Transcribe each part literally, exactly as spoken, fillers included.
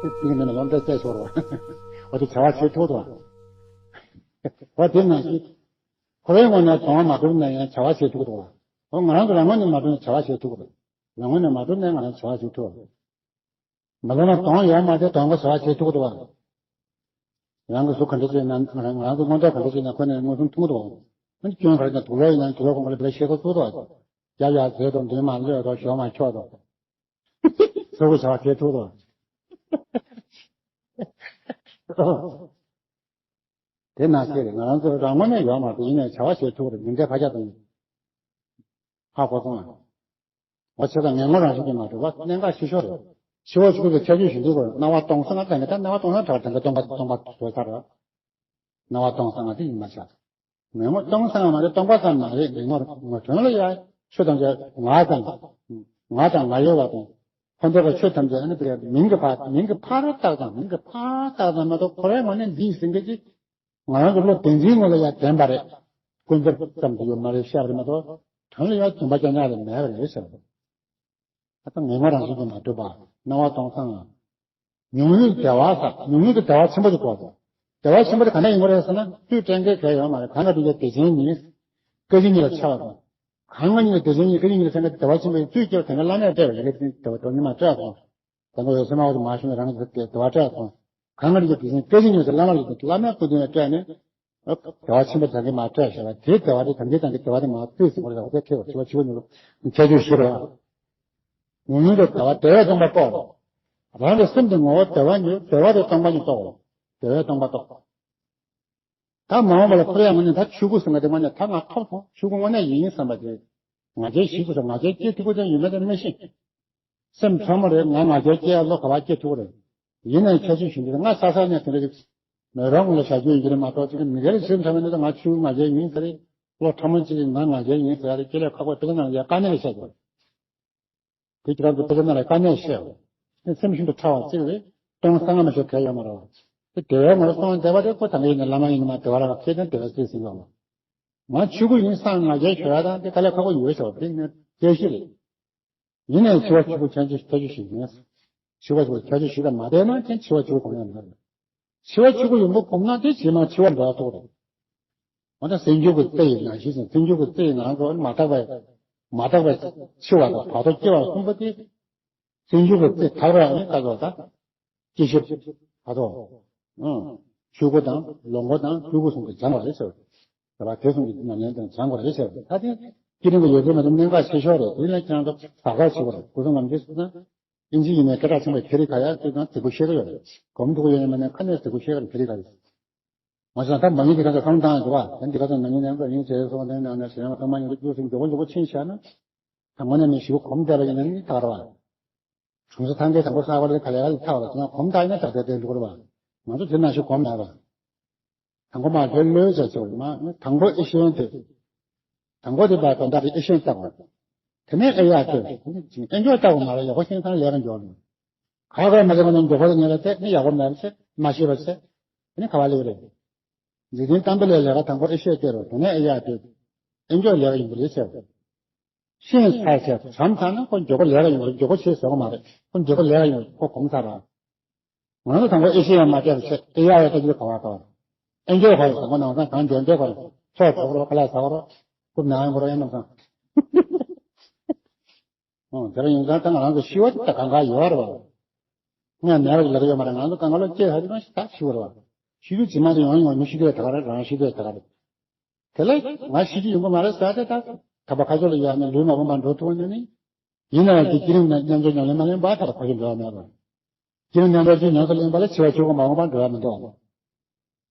དེ་དེ་གི་ནང་ལ་ལོང་བལྟས་བལྟས་ཤོར་བ། འོ་དེ་བྱ་བ་བྱེད་ཐུབ་དོ། འོ་དེ་ནང་བཞིན། འཁོར་བའི་ངོས་ནས་དོན་མ་གྲུབ་ན་ཡང་བྱ་བ་བྱེད་ཐུབ་དོ། འོ་ང་རང་ཚོ་རང་ངོས་ནས་མ་གྲུབ་ན་བྱ་བ་བྱེད་ཐུབ་དོ། རང་ངོས་ནས་མ་གྲུབ་ན་ང་རང་བྱ་བ་བྱེད་ཐུབ། མ་ལོང་ན་དོན་ཡོད་མ་རེད། དོན་གོ་བྱ་བ་བྱེད་ཐུབ་དོ། རང་གི་གཟུགས་ག་འདྲ་བྱས་ན་རང་ང་རང་ཚོ་མངོན་རྟོགས་ག་འདྲ་བྱས་ན་ཁོ་ནས་མངོན་སུམ་མཐོང་དོ། སྐྱོན་ག་རེ་ན་དུག་ལོག་ཡིན་ན་དུག་ལོག་གོང་ག་ལ་བེད་ཤེས་གོ་ཚུགས་དོ། རྒྱབ་ཡར་འཛེགས་དོ། མདུན་མ་གློད་དོ། ཞོལ་མ་འཁྱོག་དོ། གཟུགས་ཀྱི་བྱ་བ་བྱེད་ཐུབ་དོ། དེ་ནང་བཞིན་རེད། ང་རང་ཚོ་རང་ངོས་ནས་ཡོད་མ་རེད། ཡིན་ནའི་བྱ་བ་བྱེད་ཐུབ་རེད། མི་འདྲའི་ཕ་ཆགས་དང་ཧ་གོ་སོང་ང་། འོ་བྱས་ཙང་ངན་ངོན་རང་བཞིན་གྱིས་མ་གྲུབ་པ་གནད་འགག་ཆེ་ཤོས་རེད། འཆི་བ་འཆི་ལུགས་ཀྱི་ཁྱད་ཆོས་ཞིག་འདུག་གོ། སྣང་བ་སྟོང་སང་ང་དེ་ནི་ད་སྣང་བ་སྟོང་སང་དྲག་དེ་འདྲ་སྟོང་པ་སྟོང་པ་བཟོས་ཚར་རེད། སྣང་བ་སྟོང་སང་ང་དེ་ཡིན་མ་ཆགས། ངན་ངོན་སྟོང་སང་མ་རེད། སྟོང་པ་ཙམ་མ་རེད། ངན་ངོན་ངོ་དོན་ལ་ཡ་ཆོས་ཐམས་ཅད་ང་དང་ང་དང་ང་ཡོད་པ་དང་། ཁོ་འདོད་པའི་ཆོས་ཐམས་ཅད་ཨ་ནི་དེ་མིང་གི་ཕ་མིང་གི་ཕ་རོ་བཏགས་དང་། མིང་གི་ཕ་བཏགས་དང་མ་གཏོགས་ཁོ་རའི་ངོས་ནས་འདི་ཟིན་གྱི་ཅིག་ང་རང་གི་བློ་བདེན་འཛིན་ངོ་ལ་ཡང་བདེན་པ་རེད། ཀུན་རྫོབ་ཙམ་དུ་ཡོད་མ་རེད་བཤད་པ་རེད་མ་གཏོགས་དོན་ལ་ཡང་བདེན་པ་རྐྱང་རྐྱང་རེད་མེད་པ་རེད་ཟེར་བ། ད་ལྟ་ངན་ངོན་རང་བཞིན་གྱིས་མ་གྲུབ་པ། སྣང་བ་སྟོང་སང་། ཉུང་ཉུང་བདེ་བ་ཟེར། ཉུང་ཉུང་གི་བདེ་བ་ཆེན་པོ་དེ་གོ་དགོས། བདེ་བ་ཆེན་པོ་དེ་ག་ནས་ཡོང་གི་རེད་ཟེར་ན། སུས་སྤྲད་མཁན་གང་ཡང་ཡོད་མ་རེད། གང་ག་དེ་ཡང་བདེ་ཆེན་ཉིད། སྐད་ཅིག་ཉིད་ལ་ཆགས་པ་དང་། གང་ག་ཉིད་ལ་བདེ་ཆེན་ཉིད། སྐད་ཅིག་ཉིད་ལ་ཆགས་མཁན་བདེ་བ་ཆེན་པོ་ཡིན། སུས་སྐྱེ་བ་དེ་འདྲ་བླ་མས་སྤྲད་པ་ཡིན་གྱི་དེ་བ་དོན་ཉིད་མ་སྤྲད་སོང་། དང་པོ་འོད་གསལ་སྨྲ་བ་དེ་མ་ཤོང་ནས་རང་གིས་དེ་བ་སྤྲད་སོང་། གང་ག་ཉིད་ཀྱི་དེ་བཞིན་སྐད་ཅིག་ཉིད་དུ་བླ་མ་ལ་བླ་མའི་སྐུ་མདུན་ནས་སྤྲད་ནས། བདེ་བ་ཆེན་པོ་དེ་གིས་མ་སྤྲད་ཞེས་པ་དེའི་བདེ་བ་དེ་དམ་ཚིག་དང་གི་བདེ་བ་དེ་མ་བཏུས་ཟིན་པ་རེད། འོ་དེ་ཁེ་བ་འཆི་བ་འཆི་བ་ཉིད་ལ་ཁྱད་ཆོས་བཞི་རེད། ཉུང་ཉུང་དུ་བདེ་བ་བདེ་བས་སྟོང་པ་རྟོགས། རང་གི་སེམས་ཀྱི་ངོ་བོ་བདེ་བ་ཉིད་བདེ་བ་དེ་སྟོང་པ་ཉིད་རྟོགས། བདེ་བས་སྟོང་པ་རྟོགས། ད་མ་འོངས་པ་ལ་འཁོར་ཡག་དངོས་གནས་ད་ཆོས་སྐུ་ཟེར་མཁན་དེ་དངོས་གནས་ད་ང་ཐོབ་སོང་། ཆོས་སྐུ་དངོས་གནས་ཡིན་བསམ་པ་དེ། ང་རྒྱལ་ཞིག་དགོས་སོ། ང་རྒྱལ་སྐྱེ་ཐུབ་ཀྱི་ཡོད་མེད་དེ་མི་ཤེས། སེམས་ཕྲ་མོ་རེད། ང་ང་རྒྱལ་སྐྱེ་ཡག་བློ་ག་བ་སྐྱེ་ཐུབ་ཀྱི་རེད། ཡིན་ནའི་ཁྱད་ཆོས་ཞིག་འདུག་ང་ས་ས་ནས་དེ་འདྲ་ཅིག་མེ་རོ་ངོ་ལ་བཞག་རྒྱུ་ཡིན་གྱི་རེད་མ་གཏོགས། ཅིག་མི་སྒེར་སེམས་ཕྲ་མོ་འདི་ད་ང་ཆོས་ང་རྒྱལ་ཡིན་ཟེར་རེད། བློ་ཕྲ་མོ་ཅིག་ང་ང་རྒྱལ་ཡིན་ཟེར་རེད། སྐྱེ་ལས་ཁག་པོ་དེ་ག་ནང་ཡ་དཀའ་གནད་ལ་བཤད་དགོས། དེ་ཁྱེད་རང་ཚོ་དཔེ་ཆ་ནང་ལ་དཀའ་གནད་བཤད་འོ། དེ་སེམས་ཤིན་ཏུ་ཕྲ་བ་གཅིག་རེད། སྟོང་སང་ང་མ་ཤོར་གལ་ཡོད་མ་རེད་བ། དེ་དེ་བས་ངོ་སོང་བདེ་བ་རེད། ཁོ་ད་གིན་ནས་བླ་མ་ཡིན་ནི་མ་བདེ་བ་ར་བ་ཁེ་དེ་བདེ་བ་སྐྱེས་ཟིན་ཡོད་མ། ང་ཆོས་སྐུ་ཡིན་སང་ང་རྒྱལ་ཤོར་ཡ་དང་དེ་དཀའ་ལས་ཁག་པོ་ཡོད་ཟེར་བ་དེ་ངས་སྐད་ཤེས་རེད། ཡིན་ནའི་འཆི་བ་འཆི་སྐུ་ཁྱད་ཆོས་ཁྱད་ཆོས་ཤིག་ཡིན། འཆི་བ་འཆི་སྐུ་ཁྱད་ཆོས་ཤིག་ལ་མ་བལྟས་ན་དེ་འཆི་བ་འཆི་སྐུ་གོམས་ཡ་མེད་རེད། འཆི་བ་འཆི་སྐུ་ཡོང་པོ་གོམས་ན་དེ་རྗེས་མ་འཆི་བ་འགྲོ་བ་ཐུག་རེད། འོ་ན་སེམས་རྒྱུད་ཀྱི་རྩེ་ཡི་ནང་བཞིན་ཟེར། སེམས་རྒྱུད་ཀྱི་རྩེ་ཡི་ནང་དུ་མ་དག་པའི་མ་དག་པའི་འཆི་བ་དང་བར་དོ་སྐྱེ་བ་གསུམ་པོ་དེ་སེམས་རྒྱུད་ཀྱི་རྩེ་དག་པའི་ཨ་ནི་ཀ་ཟོ་ད་སྐྱེ་ཤི་བར་དོ། ཆོས་སྐུ་དང་ལོངས་སྐུ་དང་སྤྲུལ་སྐུ་གསུམ་གྱིས་སྦྱང་བ་རེད་ཟེར། ད་བ་དེ་གསུམ་གྱི་ཉམས་ལེན་དང་སྦྱང་དགོས་རེད་ཟེར། ད་དེ་སྐྱེ་རིང་གི་ཡོད་ཚད་མ་གཏོགས་གནད་འགག་ཆེ་ཤོས་རེད། དེ་ལ་ཁྱེད་རང་ཚོ་ཟབ་ཁ་བྱེད་དགོས་རེད། སྐུ་གསུམ་ལམ་འབྲས་སུ་ན། ཨིན་ཇི་ཡིན་ནའི་སྐད་གྲགས་ཆེན་པོའི་ཐེ་རི་ག་ཡ་ཅིག་དང་དེ་ཁུ་ཤེས་ཀྱི་ཡོད་རེད། གོམས་ཐུབ་ཀྱི་ཡོད་ནའི་མ་ནའི་ཁ་ནས་དེ་ཁུ་ཤེས་ཀྱི་རེད། ཐེ་རི་ག་རེད། ང་ཚོ་ད་མ་ཉིད་དེ་ག་ཚོད་གང་བཏང་ཡོད་པ་དེ་འདི་ག་ཚོད་ན་ཉིན་ནས་ཡིན་ཟེར་སོང་། དེ་ནས་ནས་ཟེར་ཡང་ཐོག་མ་ཉིན་རེ་རྒྱུགས་སེ་མགྱོགས་པོ་མགྱོགས་པོ་ཕྱིན་བཞག་ན། ད་དངོས་གནས་མི་ཞིག་གོམས་བསྡད་པ་ཡིན་ན་ནི་ད་ག་རེད་བ། གྲོང་གསེབ་ཐང་གའི་དང་པོ་ས་གོ་ལ་ག་ལེ་ག་ལེ་ཐག་ལ་དེ་ན་གོམས་ད་ཡིན་ན་ད་ལྟ་དེ་འགྲོ་གི་རེད་བ། ང་ཚོ་དེ་ནང་བཞིན་གོམས་མེད་པ། དང་པོ་མ་ལྷོད་ལྷོད་བྱས་ཆོག་མ། དང་པོ་ཨེ་ཤེས་ཡོན་དེ། དང་པོ་དེ་བར་དོན་དག་གི་ཨེ་ཤེས་ཡོན་བལྟ་དགོས། དེ་ནས་ཨེ་ཡག་དེ་ཨེ་འཇོག་བལྟ་དགོས་མ་རེད། ཡག་པོ་ཤེས་ཙང་ལས་ཀ་འཇོག་ནས། ཁ་ཁ་མ་ཟེར་བ་ནས་མགྱོགས་པོ་དེ་ཉལ་ལ་བལྟས་ནས་ཡག་པོ་མེད་པ་བྱས་མ་ཤེས་པ་བྱས། དེ་ནས་ག་བ་ལེགས་རེད། འཇིག་རྟེན་གཏམ་དཔེ་ལས་ལས་ཀ་དང་པོ་ཨེ་ཤེས་སྐྱེ་རོགས། དེ་ནས་ཨེ་ཡག་དེ་ཨེ་འཇོག་ལས་ཀ་ཡིན་པ་རེད་ཟེར། ཤེས་ཚར་བྱས་བྱམས་ཚར་ན་ཁོ་མགྱོགས་པོ་ལས་ཀ་ཡོང་གི་རེད། མགྱོགས་པོ་བྱེད་ཟེར་གི་མ་རེད། ཁོ་མགྱོགས་པོ་ལས་ཀ་ཡོང་གི་རེད། ཁོ་གོམས་ཚར་ར། ང་ཚོ་དང་པོ་ཨེ་ཤེས་ཡང་མ་སྐྱེས་པ་བྱས་ཨེ་ཡག་ཡག་ལྟ་རྒྱུ་ག་བ་ག་བ། ཨེ་འཇོག་ག་ཡོད་དང་པོ་ནང་ཚང་གང་འཇོག་འདོད་ག་རེད། ཚོགས་ཚོགས་རོགས་ཁ་ལག་ཟ་ག་རོགས། རྐུབ་ནང་ག་རོགས་ཡང་ནང་ཚང་། ཨོ་དེ་རིང་ཡིན་ཙང་ད་ང་རང་ཚོ་ཤི་བ་དེ་ད་གང་ག་ཡོད་རེད་བ། ངས་ནད་རིགས་ལབ་ཡོད་མ་རེད། ང་ཚོ་གང་ག་ལོ་སྐྱེས་ཧ་ཅང་ཞིག་ད་ཤི་བ་རེད་བ། ཤི་རྒྱུ་ཇི་མ་དེ་ཡོང་ཡོང་མི་ཤི་རྒྱུ་ད་ག་རེད། རང་ཤི་རྒྱུ་ད་ག་རེད། དེ་ལས་ང་ཤི་རྒྱུ་ཡོང་གི་མ་རེད་ཟེར་ཏེ་ད་དམ་པ་ཁ་ཤོར་ལ་ཡོད་ནས་ལུས་མ་ཕུང་བར་འགྲོ་ཐུབ་ནས་ནི། ཡིན་ན་ཡང་དེ་བསྐྱེད་རིམ་རྣལ་འབྱོར་ཉམས་ལེན་མ་ལེན་པར་ད་ལྟ་ཁ་ཤོར་འགྲོ་བ་མེད་པ། བསྐྱེད་རིམ་རྣལ་འབྱོར་གྱི་ཉམས་སུ་ལེན་པ་ལ་འཆི་བ་འཆི་བ་མ་འོངས་པར་འགྲོ་བ་མི་འདུག་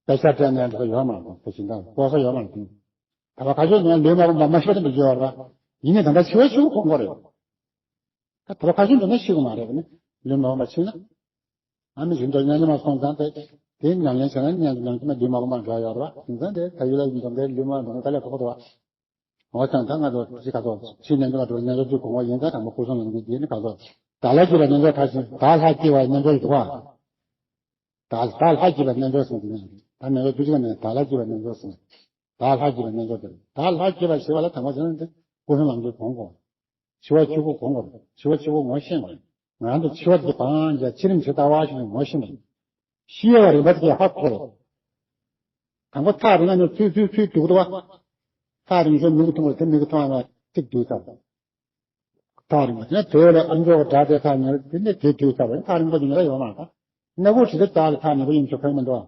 དཔེ་ཆ་སྤྲད་ནས་འགྲོ་ཡོད་མ་རེད། དེ་བཞིན་དང་ལྐོག་ཟ་ཡོད་མ་རེད། དམ་པ་ཁ་ཤོར་ནས་ལུས་མ་ཕུང་བར་མ་ཤི་བ་དེ་འདྲ་བརྗོད་པ་རེད། ཡིན་ནའི་ད་ལྟ་འཆི་བ་འཆི་བ་ཁོ་དགོས་རེད། ད་དམ་པ་ཁ་ཤོར་འགྲོ་ན་ཤི་དགོས་མ་རེད་ནི། ལུས་མ་ཕུང་བར་འཆི་ན། ཨ་མི་བཞིན་དུ་ཉམས་ལེན་མ་སོང་ཙང་དེ་དེ་ཉམས་ལེན་བྱས་ན་ཉམས་ལེན་གྱི་ལུས་མ་ཕུང་བར་འགྲོ་ཡོད་རེད་བ། དེང་སང་དེ་ད་ཡུལ་ལ་ཡིན་ཙང་དེ་ལུས་མ་ཕུང་བར་དཀའ་ལས་ཁག་པོ་འདུག་བ། འོ་ཙང་ད་ང་ཚོ་ཅི་ག་ཚོད་ཕྱིའི་རྣལ་འབྱོར་ལ་འགྲོ་རྣལ་འབྱོར་གྱི་གོང་འོག་ཡིན་ཙང་དང་པོ་སྐུ་གསུམ་ལམ་གྱི་རྗེས་ནི་ག་ཚོད་བདག་ལྷ་བསྐྱེད་པའི་རྣལ་འབྱོར་མཐར་ཕྱིན། བདག་ལྷ་བསྐྱེད་པའི་རྣལ་འབྱོར་འདུག་བ། བདག་བདག་ལྷ་བསྐྱེད་པའི་རྣལ་འབྱོར་ཟེར་གྱི་ནས་ད་ནས་ལོ་དུས་ཀྱི་ནས་བདག་ལྷ་བསྐྱེད་པའི་རྣལ་འབྱོར་ཟེར། བདག་ལྷ་བསྐྱེད་པའི་རྣལ་འབྱོར་དེ་རེད། བདག་ལྷ་བསྐྱེད་པ་ཞེས་པ་ལ་དང་པོ་བྱས་ན་དེ་སྐུ་གསུམ་ལམ་གྱི་གོང་གོ། འཆི་བ་འཆི་སྐུ་གོང་གོ། འཆི་བ་འཆི་སྐུ་ངོ་ཤེས་དགོས། ང་རང་ཚོ་འཆི་བ་དེ་བང་རྒྱ་ཕྱི་རིམ་ཇི་ལྟ་བ་ཞིག་ངོ་ཤེས་ནས། ཤི་བའི་རིམ་པ་དེ་ཧ་གོ་རེད། དང་པོ་ཐག་རིང་ན་ནི་ཚུལ་ཚུལ་ཚུལ་འདུག་ཏོ། ཐག་རིང་ཤོས་མིག་གིས་མཐོང་བ་དེ་མིག་གིས་མཐོང་བ་ཅིག་འདུག་ས། ཐག་རིང་བ་དེ་ནས་དེ་ལ་ཨ་མཆོག་གི་སྒྲ་དེ་ཐག་ཉེ་རུ་དེ་ནས་དེ་འདུག་ས་བ་ཐག་རིང་པོ་ཡིན་ན་ཡོད་མ་རེད། སྣ་བུག་ཞིག་དེ་བདག་ལ་ཐག་ཉེ་པོ་ཡིན་ཆོག་གི་མི་འདུག་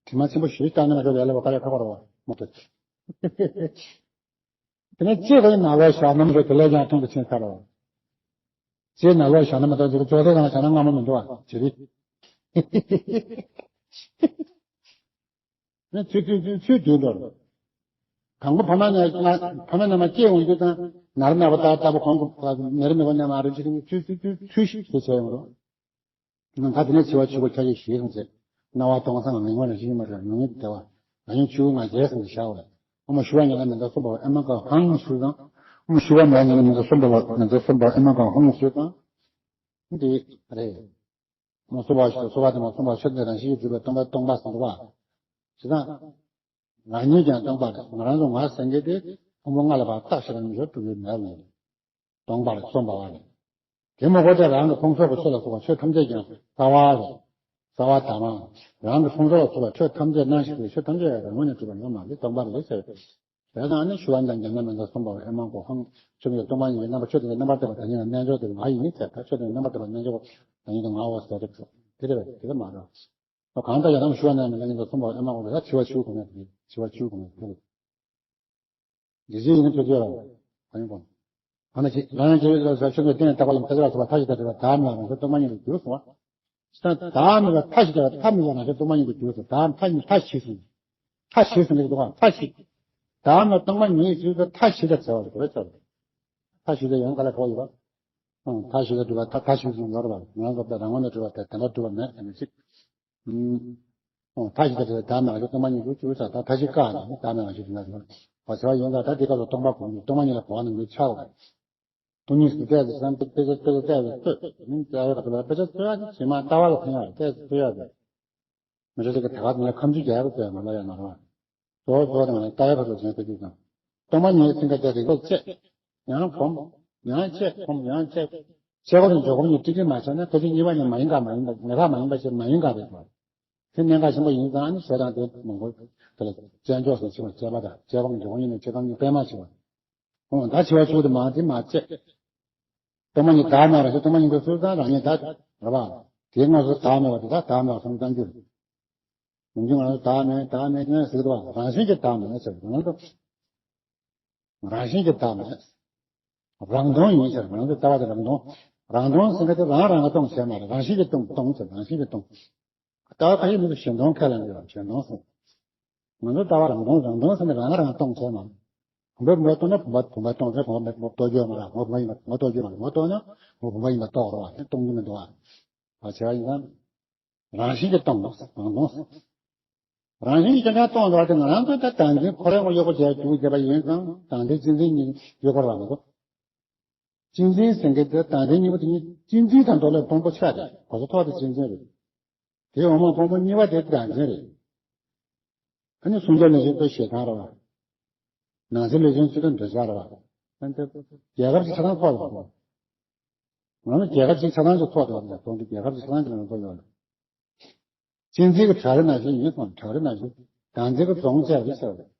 དྲི་མ་ཆེན་པོ་ཞིག་བཏང་ན་མ་གཏོགས་ཡར་ལ་བ་ཀ་ལ་ཁ་བ་རོ་མ་གཏོགས། དེ་ནས་ལྕེ་གི་ནང་ལོགས་བཞག་ན་མི་འགྲོ་དེ་ལས་ཀྱང་མཐོང་དུ་ཕྱིན་ཚར་རོ། ལྕེ་ནང་ལོགས་བཞག་ན་མི་འགྲོ་དེ་ཅོག་ཙེ་ནང་བཞག་ན་སྔ་མོ་མི་འགྲོ་བ་ཇི་རི། ནས་ཚུལ་ཚུལ་ཚུལ་ཚུལ་བསྡུས་འགྲོ། དང་པོ་ཕ་མ་ནས་ང་ཕ་མ་ནས་མ་སྐྱེས་འོང་རྒྱུ་དང་ནར་ནར་བ་ལྟ་ལྟ་བུ་གོང་གི་ནེར་མི་བ་ནས་མ་རུ་ཅི་རིང་ཚུལ་ཚུལ་ཚུལ་ཚུལ་ཞིག་ཞེས་བྱས་ཡོང་རོ། ནམ་མཁའ་དེ་ནས་འཆི་བ་འཆི་བ་ཁྱབ་ཡེ་ཞེས་གསུངས་ཚེ། སྣང་བ་སྟོང་སང་ངེས་ངོ་ན་ཤེས་མ་རེད་ངེས་ངེས་བདེ་བ། ང་ཡང་ཆུ་ང་རྒྱལ་སེམས་ཀྱི་ཤ་བ། ཨོ་མ་ཤུ་བ་ཉལ་ན་མི་འདའ་གསུམ་པ་ཨེ་མ་གང་ཧང་ཤུ་དང་། ཨོ་མ་ཤུ་བ་མ་ཉལ་ན་མི་འདའ་གསུམ་པ་མི་འདའ་གསུམ་པ་ཨེ་མ་གང་ཧང་ཤུ་དང་། འདི་རེད། མ་གསུམ་པ་ཤུ་གསུམ་པ་དེ་མ་གསུམ་པ་ཤུ་དེ་རང་བཞིན་གྱིས་གྲུབ་པའི་སྟོང་པ་སྟོང་པ་སོང་བ། ཇི་ལྟར། རང་ཉིད་ཀྱང་སྟོང་པ་རེད། ང་རང་ཚོ་ང་ཟེར་མཁན་དེ་ཕུང་པོ་ལྔ་ལ་བར་བརྟགས་ཤིང་རང་ཉིད་སྒྲུབ་པའི་མེད་ལ། སྟོང་པ་རེད་གསུངས་པ་བ་རེད། དེ་མ་གོ་ཚེ་རང་གི་ཕུང་སོགས་ཀྱི་ཆོས་ལ་སོགས་པ་ཆོས་ཐམས་ཅད་ཀྱང་རྩ་བ་རེད། རྩ་བ་དང་། རང་གི་ཕུང་སོགས་ལ་སོགས་པ་ཆོས་ཐམས་ཅད་སྣང་ཞིང་དུ་ཆོས་ཐམས་ཅད་རང་ངོས་ནས་གྲུབ་པ་ཡོད་མ་རེད་སྟོང་པ་རེད་ཟེར། དེ་དང་ནི་ཞུ་བ་འདྲ་འགལ་ན་མེད་འདུག་གསུངས་པ་ཨེ་མ་གོ་ཧང་ཆོས་ཀྱི་སྟོང་པ་ཉིད་ཀྱི་རྣམ་པ་ཆོས་དེ་རྣམ་པར་དག་པ་དང་ཉིད་ལ་རྣལ་འབྱོར་དེ་མ་ཡིན་ཟེར་ད་ཆོས་དེ་རྣམ་པར་དག་པ་རྣལ་འབྱོར་དང་ཉིད་དུ་ངའོ་ཟེར་དེ་དེ་རེད་དེ་རེད་མ་རེད། གང་ལྟར་ཡང་ནམ་ཞུ་བ་ནས་མི་ལ་ཉིན་དུ་གསུངས་པ་ཨེ་མ་གོ་ད་འཆི་བ་འཆི་བ་གོ་ནས་དེ་འཆི་བ་འཆི་བ་གོ་ནས་དེ་རེད། རྗེས་ཡིན་ན་ཆོས་ཅོ་ར་ག་ཡིན་གོ། ཨ་ན་ཅི་རང་ཡང་ཇི་ལྟར་ཆོས་ཀྱི་རྟེན་བཏགས་པ་ལ་མཐའ་བཞག་སོགས་པ་མཐའ་བཞི་དང་བྲལ་བ་བདག་མེད་པ་རང་བཞིན་སྟོང་པ་ཉིད་དུ་གྱུར་སོང་བ། ད་བདག་མེད་པ་མཐའ་བཞི་དང་བྲལ་བ་མཐའ་མེད་པ་རང་བཞིན་སྟོང་པ་ཉིད་དུ་གྱུར་སོང་བདག་མཐའ་མཐའ་བཞི་སོང་། མཐའ་བཞི་སོང་གི་འདུག་ག་མཐའ་བཞི། བདག་མེད་སྟོང་པ་ཉིད་ཀྱི་མཐའ་བཞི་དང་བྲལ་བ་རེད་གོ་ཚར། མཐའ་བཞི་དང་ཡང་ག་ལ་གོ་ཡོད་པ། མཐའ་བཞི་དང་བྲལ་བ་མཐའ་བཞི་སོང་ཡོད་རེད་པ་ང་རང་ཚོ་དང་རང་ངོས་ནས་གྲུབ་པ་དང་དེ་འདྲ་གྲུབ་པ་མེད་ཟེར་ནས་ཅིག་མཐའ་བཞི་དང་བྲལ་བའི་བདག་མེད་རང་བཞིན་སྟོང་པ་ཉིད་དུ་གྱུར་ས་དང་མཐའ་བཞི་བཀག་ནས་བདག་མེད་རང་བཞིན་དུ་ན་བྱེད་པ་ཡོང་ཙང་ད་འདི་སྐབས་སུ་སྟོང་པ་གོང་གི་སྟོང་པ་ཉིད་ལ་གོ་བ་ནི་མི་ཆགས་པ། སྟོང་ཉིད་སུ་བལྟས་ཏེ་བསམ་གཏན་དཔེ་ཆ་དཔེ་ཆ་བལྟས་པའི་ལྟོས་མིན་བལྟས་པའི་ལྟོས་དཔེ་ཆ་རྩོད་ཡག་ནི་ཇི་མ་ལྟ་བ་ལ་ཕན་ཡག་རེད་བལྟས་ཏེ་རྩོད་ཡག་རེད། མི་ཆོག་ཅིག་གི་ད་ག་དེ་ནས་ཁམས་ཆུ་རྒྱག་རེད་བལྟས་མ་ལ་ཡག་ན་ར། གཙོ་བོ་གཙོ་བོ་དང་ལྟ་བའི་བར་དུ་བྱེད་པའི་རྒྱུ་དང་། སྟོང་པ་ཉིད་ཚིག་འགའ་བརྒྱ་རིག་པས་དཔྱད། ཡང་གོམས། ཡང་དཔྱད་གོམས་ཡང་དཔྱད། དཔྱད་གོམས་ནས་འཇོག་གོམས་གཉིས་སྤྲི་འགྲིལ་མ་བྱས་ན་ཕལ་ཆེར་གཉིས་པ་ནི་མ་ཡིན་ག་མ་ཡིན་པ་མེད་པ་མ་ཡིན་པ་ཞིག་མ་ཡིན་ག་རེད་པ། དེ་གནད་འགག་ཆེན་པོ་ཡིན་ཙང་ནི་ཞེ་སྡང་དེ་མང་པོ་དེ་ལ་དཔྱད་འཇོག་སོགས་བྱེད་པ་དཔྱད་པ་དང་དཔྱད་གོམས་འཇོག་གོམས་གཉིས་ནི་དཔྱད་གོམས་གཉིས་སྤེལ་མ་བྱེད་པ། ཨོ་ད་འཆི་བ་ཆོས་དེ་མ་དེ་མ་བྱེད། སྟོང་པ་ཉིད་བདག་མེད་རང་བཞིན་སྟོང་པ་ཉིད་དུ་ཚུལ་དང་རང་ཉིད་བདག་རེད་པ། དེའི་སྔ་སོ་བདག་མེད་པ་དེ་དག་བདག་མེད་པ་སོང་ཙང་འགྱུར། མི་འགྱུར་ང་ཚོ་བདག་མེད་བདག་མེད་ངས་ཟེར་གི་འདུག་བ་རང་བཞིན་གྱིས་བདག་མེད་ཟེར་ང་ཚོ། རང་བཞིན་གྱིས་བདག་མེད། རང་སྟོང་ཡིན་ཟེར་ང་ཚོ་ལྟ་བ་དེ་རང་སྟོང་། རང་སྟོང་ཟེར་མཁན་དེ་རང་རང་གིས་སྟོང་བྱས་མ་རེད་རང་བཞིན་གྱིས་སྟོང་སྟོང་ཟེར་རང་བཞིན་གྱིས་སྟོང་། ལྟ་བ་ཁ་ཤས་མི་ཚོ་གཞན་སྟོང་ཁས་ལེན་གྱི་ཡོད་གཞན་སྟོང་ཟེར། ང་ཚོ་ལྟ་བ་རང་སྟོང་རང་སྟོང་ཟེར་ནས་རང་རང་སྟོང་བྱས་མ་རེད། བུ་འབུམ་པ་སྟོང་ན་བུམ་པ་བུམ་པ་སྟོང་ཟེར་བུམ་པ་མེད་བུམ་པ་རྟོགས་རྒྱུ་ཡོད་མ་རེད་ང་བུམ་པ་ཡིན་པ་ང་རྟོགས་རྒྱུ་ཡོད་མ་རེད་ང་རྟོགས་ན་ང་བུམ་པ་ཡིན་པ་རྟོགས་རོགས་བ་དེ་སྟོང་རྒྱུ་མི་འདུག་བ། བྱས་པ་ཡིན་ཙང་། རང་བཞིན་གྱིས་སྟོང་དང་རང་སྟོང་། རང་བཞིན་གྱིས་ཅང་ཅང་སྟོང་འདུག་དེ་ང་རང་ཚོ་ད་བདག་འཛིན་ཁོ་རང་ངོ་གཡོག་པོ་བྱས་རྒྱུ་བྱས་པ་ཡིན་ཙང་བདག་འཛིན་གཅེས་འཛིན་གཉིས་གཡོག་པོ་རང་མི་འདུག་གཅེས་འཛིན་ཟེར་མཁན་དེ་བདག་འཛིན་གཉིས་པོ་དེ་གཉིས་གཅེས་འཛིན་དང་འདོད་ལས་ཕུང་པོ་ཆགས་ཏེ་གོ་ས་ཐོག་ཏུ་གཅེས་འཛིན་རེད། དེའི་འོག་མ་ཕུང་པོ་གཉིས་པ་དེ་བདག་འཛིན་རེད། ཨ་ནི་སྲུང་སྐྱོབ་ལས་བྱེད་དུ་ཞེ་སྡང་རེད་བ། ནང་སེམས་ལས་བྱེད་ཚུལ་དུ་འདོད་ཆགས་རེད་བ། ཨ་ནི་རྒྱལ་ཁབ་ཀྱི་ཆ་ཚང་ཐོག་ཏུ་ང་ཚོ་རྒྱལ་ཁབ་ཀྱི་ཆ་ཚང་ཅིག་ཐོག་ཏུ་བ་དང་དོན་དུ་རྒྱལ་ཁབ་ཀྱི་ཆ་ཚང་ཅིག་ལ་ཐོག་ཡོད་རེད། གཅེས་འཛིན་གྱི་བྲག་རི་ནང་བཞིན་ཡིན་སོང་བྲག་རི་ནང་བཞིན་བདག་འཛིན་གྱི་རྫོང་བཅས་རེད་ཟེར་བ་རེད།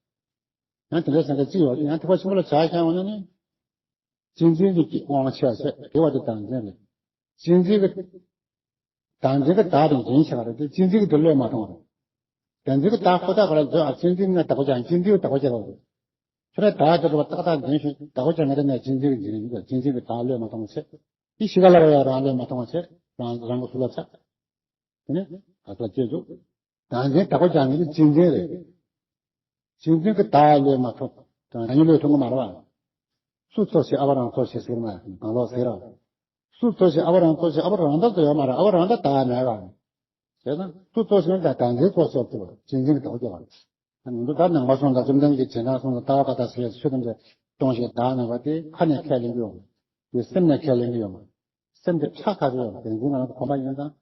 ཡང་དེ་འདྲའི་སེམས་ཁ་གཅིག་ཡོད་ཡང་ཐེག་པ་ཆེན་པོ་ལ་བྱ་ཤ་འོང་ན་ནི། གཅེས་འཛིན་གྱི་དབང་ཆ་ཟེར་དེ་བ་དེ་བདག་འཛིན་རེད། གཅེས་འཛིན་གྱི་བདག་འཛིན་གྱི་བདག་དང་འཛིན་ཆགས་རེད་དེ་གཅེས་འཛིན་གྱི་དེ་བློས་མ་ཐོངས་རེད། བདག་འཛིན་གྱི་བདག་ཁོ་ཐག་ག་ལ་འཛོལ་ཨ་གཅེས་འཛིན་ང་བདག་པོ་ཅག་གཅེས་འཛིན་གྱི་བདག་པོ་ཅག་རེད། ཁྱོད་རང་བདག་དེ་འགྲོ་བ་ཏག་ཏག་འཛིན་ཤེས་བདག་པོ་ཅག་ངས་དེ་ནས་གཅེས་འཛིན་གྱི་འཛིན་ཡིན་གཅེས་འཛིན་གྱི་བདག་བློས་མ་ཐོངས་ཚེ། དེ་ཤི་ཁ་ལ་བ་ཡང་རང་བློས་མ་ཐོངས་ཚེ་རང་རང་གི་སུ་ལ་ཚ། དེ་ནས་ག་ཚོད་སྐྱེས་འཇུག་བདག་འཛིན་བདག་པོ་ཅག་ངེས་ཀྱི་གཅེས་འཛིན་རེད། གཅེས་འཛིན་གྱི་བདག་བློས་མ་ཐོངས། དང་རང་ཉིད་བློས་ཐོངས་གི་མ་རེད་བ། སུ་གཙོ་བྱེད་ཨ་བ་རང་གཙོ་བྱེད་ཟེར་མ་གང་ལོག་ཟེར་ར། སུ་གཙོ་བྱེད་ཨ་བ་རང་གཙོ་བྱེད་ཨ་བ་རང་ད་ཚོ་ཡོད་མ་རེད་ཨ་བ་རང་ད་བདག་མེད་བ། བྱས་ན་སུ་གཙོ་བྱེད་ད་བདག་འཛིན་གཙོ་བྱེད་ཚུལ་གཅེས་འཛིན་གྱི་བདག་པོ་ཅག་བ། ང་ཚོ་ད་ནང་པ་སོང་ད་བཅོམ་ལྡན་གྱི་རྗེས་གནང་སོང་ད་ལྟ་བ་ག་ད་ཟེར་ཆོས་ཐམས་ཅད་སྟོང་ཞིང་བདག་མེད་པ་དེ་ཁ་ནས་ཁས་ལེན་གྱི་ཡོད་མ་རེད། དེ་སེམས་ནས་ཁས་ལེན་གྱི་ཡོད་མ་རེད། སེམས་དེ་ཁྲག་ཁ་ཚོ་ཡོད་བདེན་འཛིན་ང་རང་ཚོ་གོམས་པ་ཡིན་ཙང་།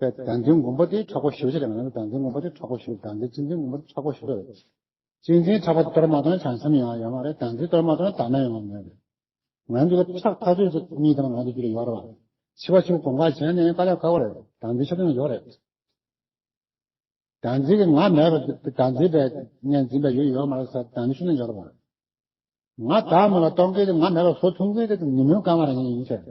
དེ་བདེན་འཛིན་མགོན་པོ་དེ་མཁྲེགས་པོ་ཞེ་པོ་ཅིག་རེད་ང་རང་ཚོ་བདེན་འཛིན་མགོན་པོ་དེ་མཁྲེགས་པོ་ཞེ་པོ་བདེན་འཛིན་གཅེས་འཛིན་མགོན་པོ་དེ་མཁྲེགས་པོ་ཞེ་པོ་རེད། གཅེས་འཛིན་མཁྲེགས་པོ་དེ་གཏོར་མ་གཏོང་ན་བྱང་སེམས་ཡོང་ཡ་ཡོད་མ་རེད་བདེན་འཛིན་གཏོར་མ་གཏོང་ན་བདག་མེད་ཡོང་བ་མེད་རེད། ང་ཚོ་ཁྲག་ཁ་ཚོ་ཅིག་གཉིས་དང་ང་ཚོ་རྒྱུད་ལ་ཡོད་རེད་བ། འཆི་བ་འཆི་བ་སྒོམ་ཁ་བྱས་ནས་དཀའ་ལས་ཁག་པོ་རེད། བདག་འཛིན་ཆ་ཚང་ཡོད་རེད། བདག་འཛིན་གྱི་ང་མེད་པ་བདག་འཛིན་པའི་ངས་འཛིན་པའི་ཡུལ་ཡོད་མ་རེད་ཟེར། བདག་འཛིན་ཆ་ཚང་ཡོད་རེད་པ། ང་བདག་མེད་པ་རྟོགས་མཁན་དེ་ང་མེད་པ་བཟོ་ཐུབ་མཁན་དེ་ཉོན་མོངས་དཀར་དམར་རང་ཉིད་ཡིན་ཟེར།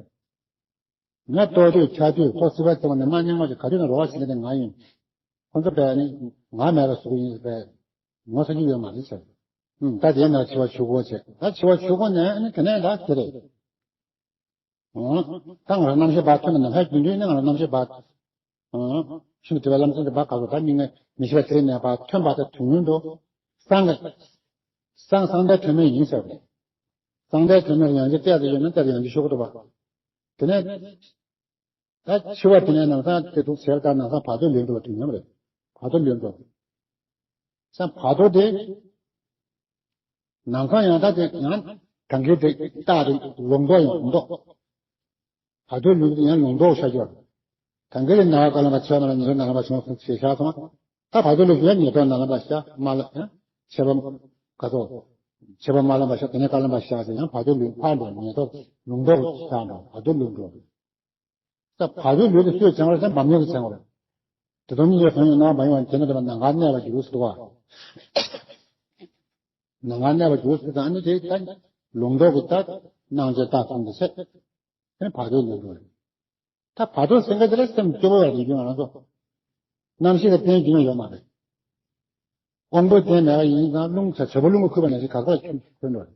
ང་ལྟོགས་དུས་ཆགས་དུས་ཁོ་སྲིད་པ་བརྩི་བ་ནས་མ་སྙིང་མ་ཅིག་ག་དུས་ན་རོགས་པ་བྱེད་མཁན་དེ་ང་ཡིན། ཁོ་ཚོ་བས་ནི་ང་མེད་པ་བཟོ་གི་ཡིན་པས་ངོ་ཚ་རྒྱུ་ཡོད་མ་རེད་ཟེར། ཨུམ། ད་དེ་ནས་འཆི་བ་འཆི་སྒོ་བྱེད། ད་འཆི་བ་འཆི་སྒོ་ནས་ནི་དེ་ནས་ད་དེ་རེད། ཨང་། ད་ང་རང་རྣམ་ཤེས་བག་ཐོན་པ་ནམ་མཁའི་རྒྱུན་དུ་ནི་ང་རང་རྣམ་ཤེས་བག་ཨང་། ཤིན་ཏུ་བདེ་བའི་ལམ་སེང་གི་བག་ག་སོ་ད་མི་ངན་མི་ཤེས་པ་དེ་ནས་བག་ཐོན་པ་དང་དུས་ངུན་དུ་སངས་སངས་སངས་པའི་ཐོན་མི་ཡིན་ཟེར་བ་རེད། སངས་པའི་ཐོན་མིར་ཡང་ཅིག་བལྟས་ཏེ་ཡོད་ན་བལྟས་ཏེ་ཡང་ཅིག་ཤོག་གི་འདུག་པ། དེ་ནས་ད་འཆི་བ་དེ་ནས་ནམ་སང་དེ་འདུག་ཟེར་ད་ནམ་སང་བར་དོ་ལུས་འགྲོ་བ་དུས་ངན་རེད། བར་དོ་ལུས་འགྲོ། ས་བར་དོ་དེ། ནམ་སང་ཡང་དག་དེ་ཡང་གང་གི་དེ་རྟག་ཏུ་ལུང་རྟོགས་ཡང་ལུང་རྟོགས། བར་དོ་ལུགས་དེ་ཡང་ལུང་རྟོགས་ཤར་གྱི་ཡོད། གང་གི་རྣ་བ་ཀ་ལམ་པ་ཆོས་མ་ལ་ཉེ་རང་ནང་ལམ་པ་བྱུང་སོང་ཞེས་བཞག་སོང་། ད་བར་དོ་ལུགས་དེ་ཡང་ཉེ་རང་ནང་ལམ་པ་བཞག་མ་ལ་ཡང་ཆེ་བ་ག་ཚོ། ཆེ་བ་མ་ལམ་པ་བཞག་དེ་ནས་ཀ་ལམ་པ་བཞག་ཟེར་ཡང་བར་དོ་ལུགས་ཕར་འགྲོ་ཉེ་རང་ལུང་རྟོགས་བཞག་འགྲོ་བར་དོ་ལུགས་འགྲོ། ད་བར་དོའི་ལུས་དེ་སུས་བྱང་བར་སེམས་བམ་ཉེས་ཀྱིས་བྱང་བར། དེ་དོན་གཉིས་ཀྱི་དོན་ཡོད་ན་མ་ཡོང་བ་དེ་ནི་དེ་ལ་ནམ་མཁར་གནས་པར་འགྱུར་ཟེར་བ། ནམ་མཁར་གནས་པར་འགྱུར་ཟེར་དང་ནི་དེ་ལྟ་ལུང་རྟོགས་ཀྱི་ལྟ་སྣང་ཆ་ལྟ་ཚང་དུ་ཚེ། དེ་ནི་བར་དོའི་ལུས་དོན། ད་བར་དོ་སེང་གེ་དེ་ལ་སེམས་སྐྱོ་བོ་ཡོད་རེད་རྒྱུ་ང་རང་ཚོ། རྣམ་ཤེས་ཀྱི་རྟེན་རྒྱུ་ཡང་ཡོད་མ་རེད། དབང་པོའི་རྟེན་མེད་པ་ཡིན་ཙང་རླུང་ཚ་བྱ་བ་རླུང་གིས་ཁུར་བ་ནང་བཞིན་ག་ཚོད་ཁྱོད་ཁྱོད་འགྲོ་རེད།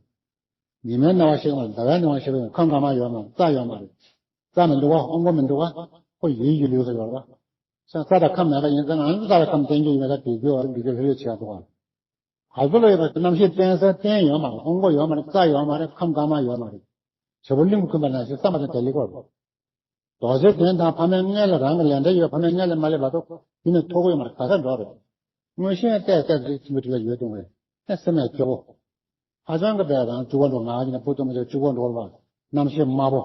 ཉི་མའི་སྣང་བ་ཤེས་ཀྱི་མ་རེད། ཟླ་བའི་སྣང་བ་ཤེས་ཀྱི་མ་རེད། ཁམས་དཀར་དམར་ཡོད་མ་རེད། རྩ་ཡོད་མ་རེད། རྩ་མི་འདུག་བ། དབང་པོ་མི་འདུག་བ། ཁོ་ཡུལ་གྱི་ལུས་སུ་ཡོད་རེད་བ། ས་རྩ་དང་ཁམས་མེད་པ་ཡིན་ཙང་ང་ཚོ་རྩ་དང་ཁམས་བརྟེན་རྒྱུ་ཡོད་མེད་ལ་འདོད་རྒྱུ་ཡོད་རེད་འདོད་རྒྱུ་ལྷོད་ལྷོད་བྱེད་ཡག་འདུག་བ། ག་ཚོད་ལ་ཡོད་པ་རྣམ་ཤེས་བརྟེན་ས་རྟེན་ཡོད་མ་རེད། དབང་པོ་ཡོད་མ་རེད། རྩ་ཡོད་མ་རེད། ཁམས་དཀར་དམར་ཡོད་མ་རེད། བྱ་བ་གླིང་བུ་ཁུམ་པ་ནང་བཞིན་བསམ་པ་དང་བྲལ་ལེ་གོ། རྡོ་རྗེ་གདན་དང་ཕ་མའི་མངལ་ལ་རང་གི་ལས་འབྲེལ་ཡོད་ཕ་མའི་མངལ་ལ་མ་སླེབས་བར་དུ་ཡུན་ནས་ཐོག་གི་ཡོད་མ་རེད། ག་ས་འགྲོ་རེད། མངོན་ཤེས་བལྟས་བལྟས་ཚུལ་ཐིམ་པའི་དུས་ལ་ཡོད་དུས་ངས་ཨེ་སེམས་ཡང་སྐྱོ་བོ། ཧ་ཅང་གི་བས་རང་བཅུག་པ་འགྲོ་ང་ཡིན་ན་བུ་གཏོང་མི་ཆོག་བཅུག་པ་འགྲོ་བ། རྣམ་ཤེས་དམར་པོ་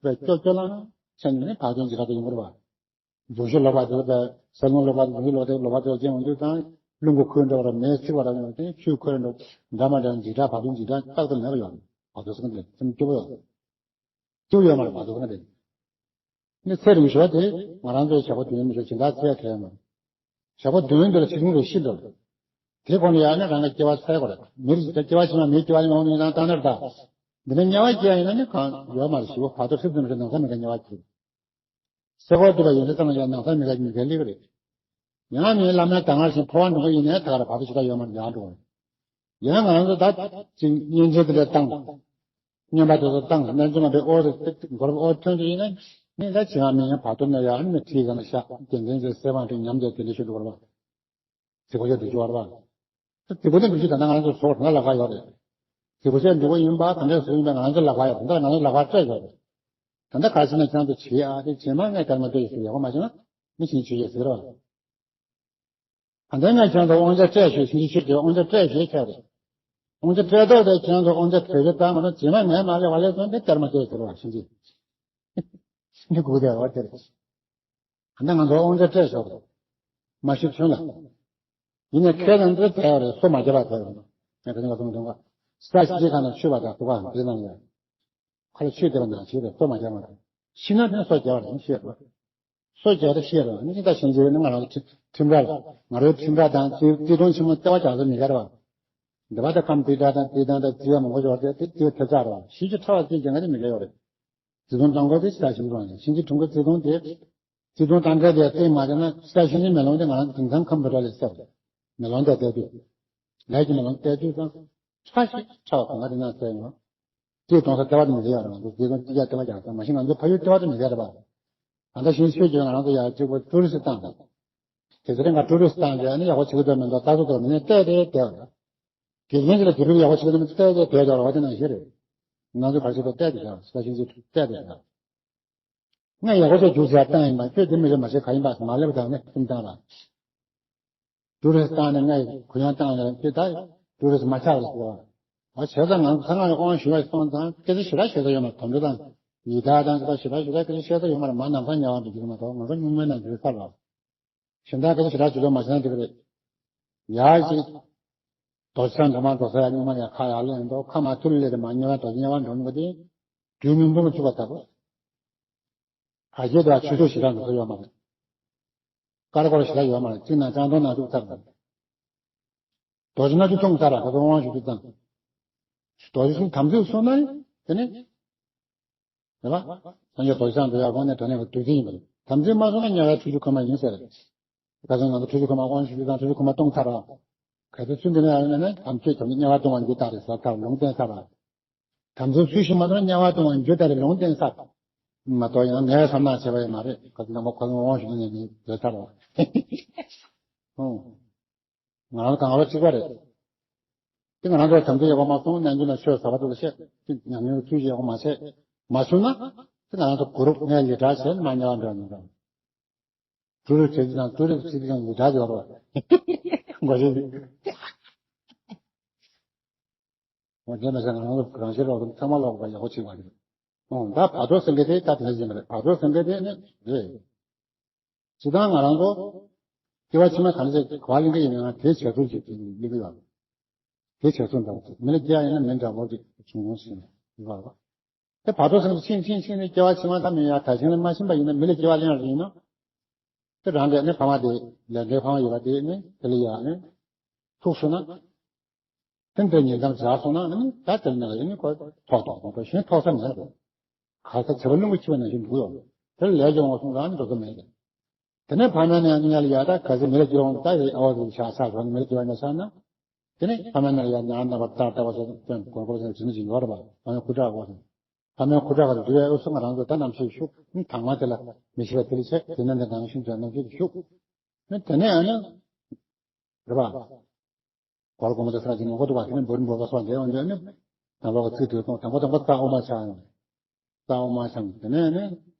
བས་སྐྱོ་སྐྱོ་ལངས་ཆ་ནས་ནི་བར་དོན་ཇི་ལྟར་དུ་ཡོང་གི་རེད་བ། རྫོང་ཤོད་ལོག་པ་དེ་ལ་བས་ས་ལུང་ལོག་པ་རྫོང་ཤོད་ལོག་དེ་ལོག་པ་དེ་ལ་ཅན་འོང་དུས་ཙང་རླུང་གི་ཁོལ་འགྲོ་བ་ར་མེ་ཚིག་པ་ར་ཡོང་དུས་ཆུ་ཁོལ་འགྲོ་འདྲ་མ་འདྲ་འཇིགས་སྐྲག་བར་དོན་འཇིགས་སྐྲག་རྟག་ཏུ་མེད་པ་ཡོང་བར་དོ་སེམས་ཀྱི་སེམས་སྐྱོ་བོ་ཡོང་། སྐྱོ་ཡོད་མ་རེད་བར་དོ་ཁ་ན་དེ། ནི་ཚེ་རིང་ཤོས་དེ་ང་རང་ཚོའི་བྱ་བ་དོན་མི་ཆོག་སྦྱིན་བདག་ཚེ་ཁེལ་མ། བྱ་བ་དོན་འདི་ལ་ཆེ་ཆུང་རེ་ཤི་འདུག་དེ་ཁོ་ན་ཡང་ན་རང་གི་སྐྱེ་བ་ཚར་དགོས་རེད། མིར་སྐྱེ་བ་ཕྱི་མ་མིའི་སྐྱེ་བ་ཡོང་ནས་ན་ད་ནར་ད། འདི་ནས་དམྱལ་བ་སྐྱེ་ཡིན་ན་ནི་གང་ཡོད་མ་རེད། ཞི་བ་བར་དོ་ཧྲིབ་ཙམ་ཞིག་ནང་ས་མི་ག་དམྱལ་བ་སྐྱེ། སེ་གོལ་གཏུབ་པ་ཡོད་ན་ཙམ་ཡང་ནང་ས་མི་ག་མི་ག་ལི་ག་རེད། ཡང་མིའི་བླ་མའི་གདམས་ངག་བཞིན་འཕོ་བ་འགྲོ་གི་ཡིན་ནའི་ད་ག་ར་བར་དོ་ཞི་བ་ཡོད་མ་རེད། ཡང་འགྲོ་གི་རེད། ཡང་ང་རང་ཚོ་ད་ཅིག་གཉེན་ཚན་དེ་འདྲ་བཏང་། སྨྱོན་པ་དེ་ཚོ་བཏང་། སྨན་བཙུན་མ་པའི་ཨོ་རེ་སྒོར་ཨོ་ཐོན་གྱི་ཡིན་ན་ནི་ད་བྱེད་ཡག་མི་ཡང་བར་དོ་ནས་ཡང་ནི་ཁྲིད་ག་ན་ཤག་རྒྱལ་མཚན་ཚོའི་སྲས་དབང་དུ་ཉམས་བསྡད་དེ་འདྲ་ཞིག་འདུག་བར་བ། དེ་གོ་ཆ་དེ་ཅུ་བར་བ། དེ་གོ་ནི་མི་ཞིག་ད་ལྟ་ང་རང་ཚོ་ཚོགས་ང་ལ་བ་ཡོད་རེད། དེ་གོ་ཆ་འདུག་གོ་ཡིན་པ་ག་འདྲ་ཟེར་ཡིན་པ་ང་རང་ཚོ་ལ་བ་ཡོད་རེད། ད་ང་རང་ཚོ་ལ་བ་སྤྲད་ཡོད་རེད། ད་ལྟ་ག་ཟེར་ན་ཁྱེད་རང་ཚོ་བྱེད་ཨ་དེ་བྱེད་མ་ངས་དར་མ་སྤྲད་ཡོད་ཟེར་ཡག་པོ་མ་བྱུང་ན་མི་ཞིག་བྱེད་ཡོད་ཟེར་བ། ད་ལྟ་ང་ཁྱེད་ཚོ་དབང་ཆ་སྤྲད་ཞུས་ཕྱིན་ཆད་ཁྱེད་ཚོ་དབང་ཆ་སྤྲད་ཞུས་ཁྱེད་རེད། དབང་ཆ་སྤྲད་ཐོག་དེ་ཁྱེད་ཚོ་དབང་ཆ་གྲོས་ཆོད་བཏང་མ་གཏོགས་རྗེས་མ་ངས་མ་སླེབས་པ་སླེབས་སོང་དེ་སྟར་མ་སྤྲད་ཟེར་བ་ཕྱིན་ཆད། ཕྱིན་ཆད་སྒུག་བསྡད་རོགས་དེ་རེད། ད་ལྟ་ང་ཚོ་དབང་ཆ་སྤྲད་ཞོག་རེད། མ་ཤི་བྱུང་ལ། ཡིན་ནའི་ཁྱེད་རང་ཚོ་བསྡད་ཡོད་རེད། སོ་མ་རྒྱབ་པ་བསྡད་ཡོད་རེད། ངས་ཁ་ཅིག་ལ་གསུངས་དོན་ག་ས་ཞིག་ཁ་ན་ཆུ་བ་དང་དུ་བ་དེ་ནང་ཡོད། ཁ་ལ་ཆུ་དེ་བ་ནང་ཆུ་རེད། སོ་མ་རྒྱབ་མ་རེད། ཤི་ན་དེ་སོ་རྒྱབ་རེད་ཤེས་རོགས། སོ་རྒྱག་རེ་ཤེས་རོགས། ནི་ད་ཕྱིན་ཆད་ནི་ང་རང་ཚོ་ཁྲིམས་ར་ལ་ང་རོའི་ཁྲིམས་ར་དང་བརྩི་བརྩི་མཐོང་ཆེན་མོ་ལྟེ་བ་རྒྱག་ས་མི་དགའ་རེད་བ། འདི་བ་ད་ཁམས་དེ་འདྲ་དང་དེ་དང་ད་བརྩི་བ་མང་པོ་ཡོད་དེ་དེ་བརྩི་བ་ཐེབས་ཆག་རེད་བ། ཞིབ་ཅིག་ཕྲ་བ་བརྩི་རྒྱག་ང་དེ་མི་དགའ་ཡོད་རེད། བརྩི་མཐོང་གཏོང་དགོས་དེ་ཞིག་ད་ཞིབ་རོགས་ནས་ཕྱིན་ཆད་ཁྲིམས་ཁང་བརྩི་མཐོང་དེ་བརྩི་མཐོང་དང་འབྲེལ་དེ་བརྩི་མ་བྱས་ན་ས་ཞིང་གི་མེ་ལོང་དེ་ང་རང་དེང་སང་ཁམས་བུ་ར་ལས་གསལ་རེད། མེ་ལོང་དེ་བལྟས་དུས་ལས་ཀྱི་མེ་ལོང་བལྟས་དུས་ཙང་ཕྲ་ཞིག་ཕྲ་བ་གང་ག་དེ་ན་གསལ་ཡོང་། དེ་གཏོང་ས་ལྟེ་བ་དེ་མི་བདེ་ཡོད་རེད། ང་ཚོ་དེ་ཚོ་ཅི་བྱ་ལྟེ་བ་རྒྱག་ས་མ་གཞི་ང་ཚོ་ཕ་ཡུལ་ལྟེ་བ་དེ་མི་བདེ་རེད་པ། ད་ལྟ་གཞན་ཆོས་ཀྱི་ང་རང་ཚོ་ཡར་གཅིག་པོ་ཀྲུ་རི་སི་བཏང་དང་། དེ་ཚེ་རིང་ང་ཀྲུ་རི་སི་བཏང་རྗེས་ནི་ཡག་པོ་བྱེད་ཀྱི་འདུག་མི་འདུག་ལྟ་ཚོད་འདུག་མི་ནས་བལྟས་ཏེ་བསྡད་པ་རེད། དགེ་རྒན་ཞིག་ལ་དེ་རིང་ཡག་པོ་བྱེད་ཀྱི་འདུག་མི་བལྟས་ཏེ་བསྡད་ཡོད་རེད་བ། དེ་ནང་བཞིན་རེད། ང་ཚོ་ག་ཚོད་དུ་བལྟས་ཏེ་བསྡད་ས་གཞན་ཚོས་བལྟས་ཏེ་བསྡད། ང་ཡག་པོ་བྱས་རྒྱུགས་ཟེར་བཏང་ཡིན་པ་ཁྱོད་དེ་མི་རེད་མ་བྱེད་ག་ཡིན་པ་མ་སླེབས་དང་ནས་ཁྱིམ་བཏང་ལ། ཀྲུ་རེས་བཏང་ནས་ངས་གུ་ཡངས་བཏང་ནས་ཁྱོད་ད་ཀྲུ་རེས་མ་ཆགས་ལ་ཟེར་བ། བྱས་ཙང་ང་ཚོ་ཚང་མ་ལ་དབང་ཞུ་བ་སོང་ཙང་སྐད་ཆ་ཞེ་དྲག་བཤད་ས་ཡོད་མ་རེད། དོན་འགྲོ་དང་ཡི་དྭགས་དང་ད་ཞེ་དྲག་ཞེ་དྲག་སྐད་ཆ་བཤད་ས་ཡོད་མ་རེད། མ་ནམ་སང་ཉལ་བ་འགྲོ་རྒྱུ་མ་གཏོགས་ང་ཚོ་སྨྱུག་མའི་ནང་འཛུལ་ཚར་བ། གཞན་དག་སྐད་ཆ་ཞེ་དྲག་བྱེད་ལོ་མ་བྱེད་ན་འགྲིག་གི་རེད། ཡག་ཅིག་རྡོ་རྗེ་འཛོམས་མ་འགྲོ་ས་ཡ་སྨྱུག་མ་ཡ་ཁ་ཡག་ལེན་འགྲོ་ཁ་མ་ཐུར་ལེ་རེ་མ་ཉལ་བ་རྡོ་རྗེ་ཉལ་བ་འགྲོ་ནི་གི་དེ་དུས་མིན་འབུམ་བཅུ་པ་ལྟ་བུ། ཕ་རྒྱལ་དུ་ཆོས་ཕྱོགས་ཞེ་དྲག་འདུག་ཡོད་མ་རེད། ཀ་ར་ཀོ་ར་ཞེ་དྲག་ཡོད་མ་རེད། གཅིག་ན་ལྕང་སྡོང་ནང་བཅུག་ཚར་རེད། རྡོ་རྗེ་ནང་བཅུག་འཐུང་ཚར་ར་ཁོ་ཚོ་དབང་ཞུ་དུས་ཙང་། རྡོ་རྗེ་གསུམ་དམ་ཚིག་སོང་ན་དེ་ནི། རེད་པ། སངས་རྒྱས་རྡོ་རྗེ་འཆང་དེ་ཡར་དགོངས་ནས་དོན་གནས་ཀྱི་བདུད་རྩི་ཡིན་པ་རེད། དམ་ཚིག་མ་སོང་ན་དམྱལ་བའི་ཁྲུས་ཆུ་ཁོལ་མ་ཡིན་ཟེར། ཁ་སང་ང་ཚོ་ཁྲུས་ཆུ་ཁོལ་མ་དབང་ཞུ་དུས་ཙང་ཁྲུས་ཆུ་ཁོལ་མ་གཏོང་ཚར་ར། གལ་སྲིད་ཚུལ་འདི་ནས་ཡང་ན་དམ་ཚིག་དམ་ཚིག་དམྱལ་བ་གཏོང་བ་འགྱུར་ད་རེད་ཟེར་ཐག་ལུང་བསྟན་ཚར་ར། དམ་ཚིག་ཚུལ་བཞིན་མ་གཏོང་དམྱལ་བ་གཏོང་བ་འགྱུར་ད་རེད་ལུང་བསྟན་ཚར། མ་གཏོགས་ཡང་ངས་བསམ་ན་བྱས་པ་ཡང་མ་རེད། ཁ་སང་ནང་པ་ཁོ་ཚོ་དབང་ཞུ་ནས་ནས་བཟོས་ཚར་ར། ཨོ། ང་རང་གང་ལ་གཅིག་པ་རེད། དེ་ང་རང་ཚོ་དམ་ཚིག་ཡག་པོ་མ་སོང་ན་འདི་ན་ཆོས་ཟབ་པ་ཚོ་ལ་བཤད། ཉམས་མྱོང་ཚུལ་ཡག་པོ་མ་བྱས། མ་བྱུང་ན་དེ་ང་རང་ཚོ་གུ་རུབ་ངས་ལི་གྲྭ་བྱས་ནས་མ་ཉལ་བ་འདྲ་མི་འདྲ། གྲུ་རུབ་བྱེད་དུས་དང་གྲུ་རུབ་བྱེད་དུས་ཀྱང་ལི་གྲྭ་འབྱོར་རོ། མགོ་བྱེད་དུས། འོ་དེ་མ་ཟད་ང་རང་ཚོ་རང་ཤེས་རོགས་ཚང་མ་ལོག་པ་ཡག་པོ་བྱེད་པ་རེད། ཨོ་ད་བར་དོ་སེང་གེ་དེ་ད་དེ་འདྲ་ཞིག་རེད། བར་དོ་སེང་གེ་དེ་ནི་རེད། སྤྱིར་བཏང་ང་རང་ཚོ་སྐྱེ་བ་ཕྱི་མ་གང་ཞིག་ག་པར་ལེན་གྱི་ཡིན་ན་དེའི་བྱེད་ཚུལ་ཅིག་ལེན་གྱི་ཡོད། དེའི་བྱེད་ཚུལ་འདྲ་བོ་ཅིག་མི་ལ་སྐྱེ་ཡ་ཡིན་ན་མི་འདྲ་བོ་ཅིག་བྱུང་ཡོང་ཟིན་ཡོད་པ། དེ་བར་དོ་སེམས་ཕྱིན་ཕྱིན་ཕྱིན་ནས་སྐྱེ་བ་ཕྱི་མ་ད་མི་ཡ་ད་ཕྱིན་ལ་མ་ཕྱིན་པ་ཡིན་ན་མི་ལ་སྐྱེ་བ་ལེན་ཡ་ཡིན་ན། དེ་རང་གི་ནི་ཕ་མ་དེ་ལས་འབྲས་ཕ་མ་ཡོད་པ་དེ་ནི་དེ་ལ་ཡ་ནི་ཐུག་སོང་ན། དེ་འདྲ་ཉིན་ཙམ་བཞག་སོང་ན་ནི་ད་དེ་ནང་ལ་ཡ་ནི་ཁོ་ཐོག་ཐོག་ཐོག་ཐོག་གཞན་ཐོག་ས་མེད་རེད། ག་ས་བྱེད་པ་རླུང་གིས་འཁྱུད་པ་ནང་བཞིན་འདུག་ཡོད། དེ་ལས་སྦྱོང་བ་སོང་རང་ནི་འགྲོ་ས་མེད་རེད། དེ་ནས་ཕ་མའི་ནང་ཡང་ཡ་ད་ག་ཚོད་མི་ལ་སྐྱེ་བ་ད་ཡ་ཨ་བ་ཚོ་ཤ་ཤ་བ་མི་ལ་སྐྱེ་བ་ན་ཤ་ན། དེ་ནས་ཕ་མའི་ནང་ཡ་ཉ་ན་བ་ད་ད་བ་ཚོ་དོན་གོར་གོར་ཚོ་ཇི་མི་ཇི་ཡོད་རེད་པ། ཕ་མའི་ཁུ་ཁྲག་གོ་ཚོ། ཕ་མའི་ཁུ་ཁྲག་ག་ཚོ་འདུལ་བའི་ཨུ་ཚུགས་ང་རང་ཚོ་ད་ནམ་ཞིག་ཤུགས་ནི་དང་མ་དེ་ལ་མི་ཤི་བ་དེ་ལ་ཆེ་དེ་ནས་འདི་ནང་བཞིན་དོན་ནམ་ཞིག་ཤུགས། ནི་དེ་ནས་ཨ་ནི། རེད་པ། གོ་ལ་གོ་མ་དེ་ས་ཅིག་ནང་གོ་འདུག་པ་དེ་ནས་འབོར་འབོར་བ་སོགས་འདས་འོང་དུས་ནི། དང་པོ་ག་ཚིག་དུས་སོང་དང་པོ་དང་པོ་རྩ་དབུ་མ་ཆགས་ཡོང་། རྩ་དབུ་མ་ཆགས་དེ་ནས་ནི།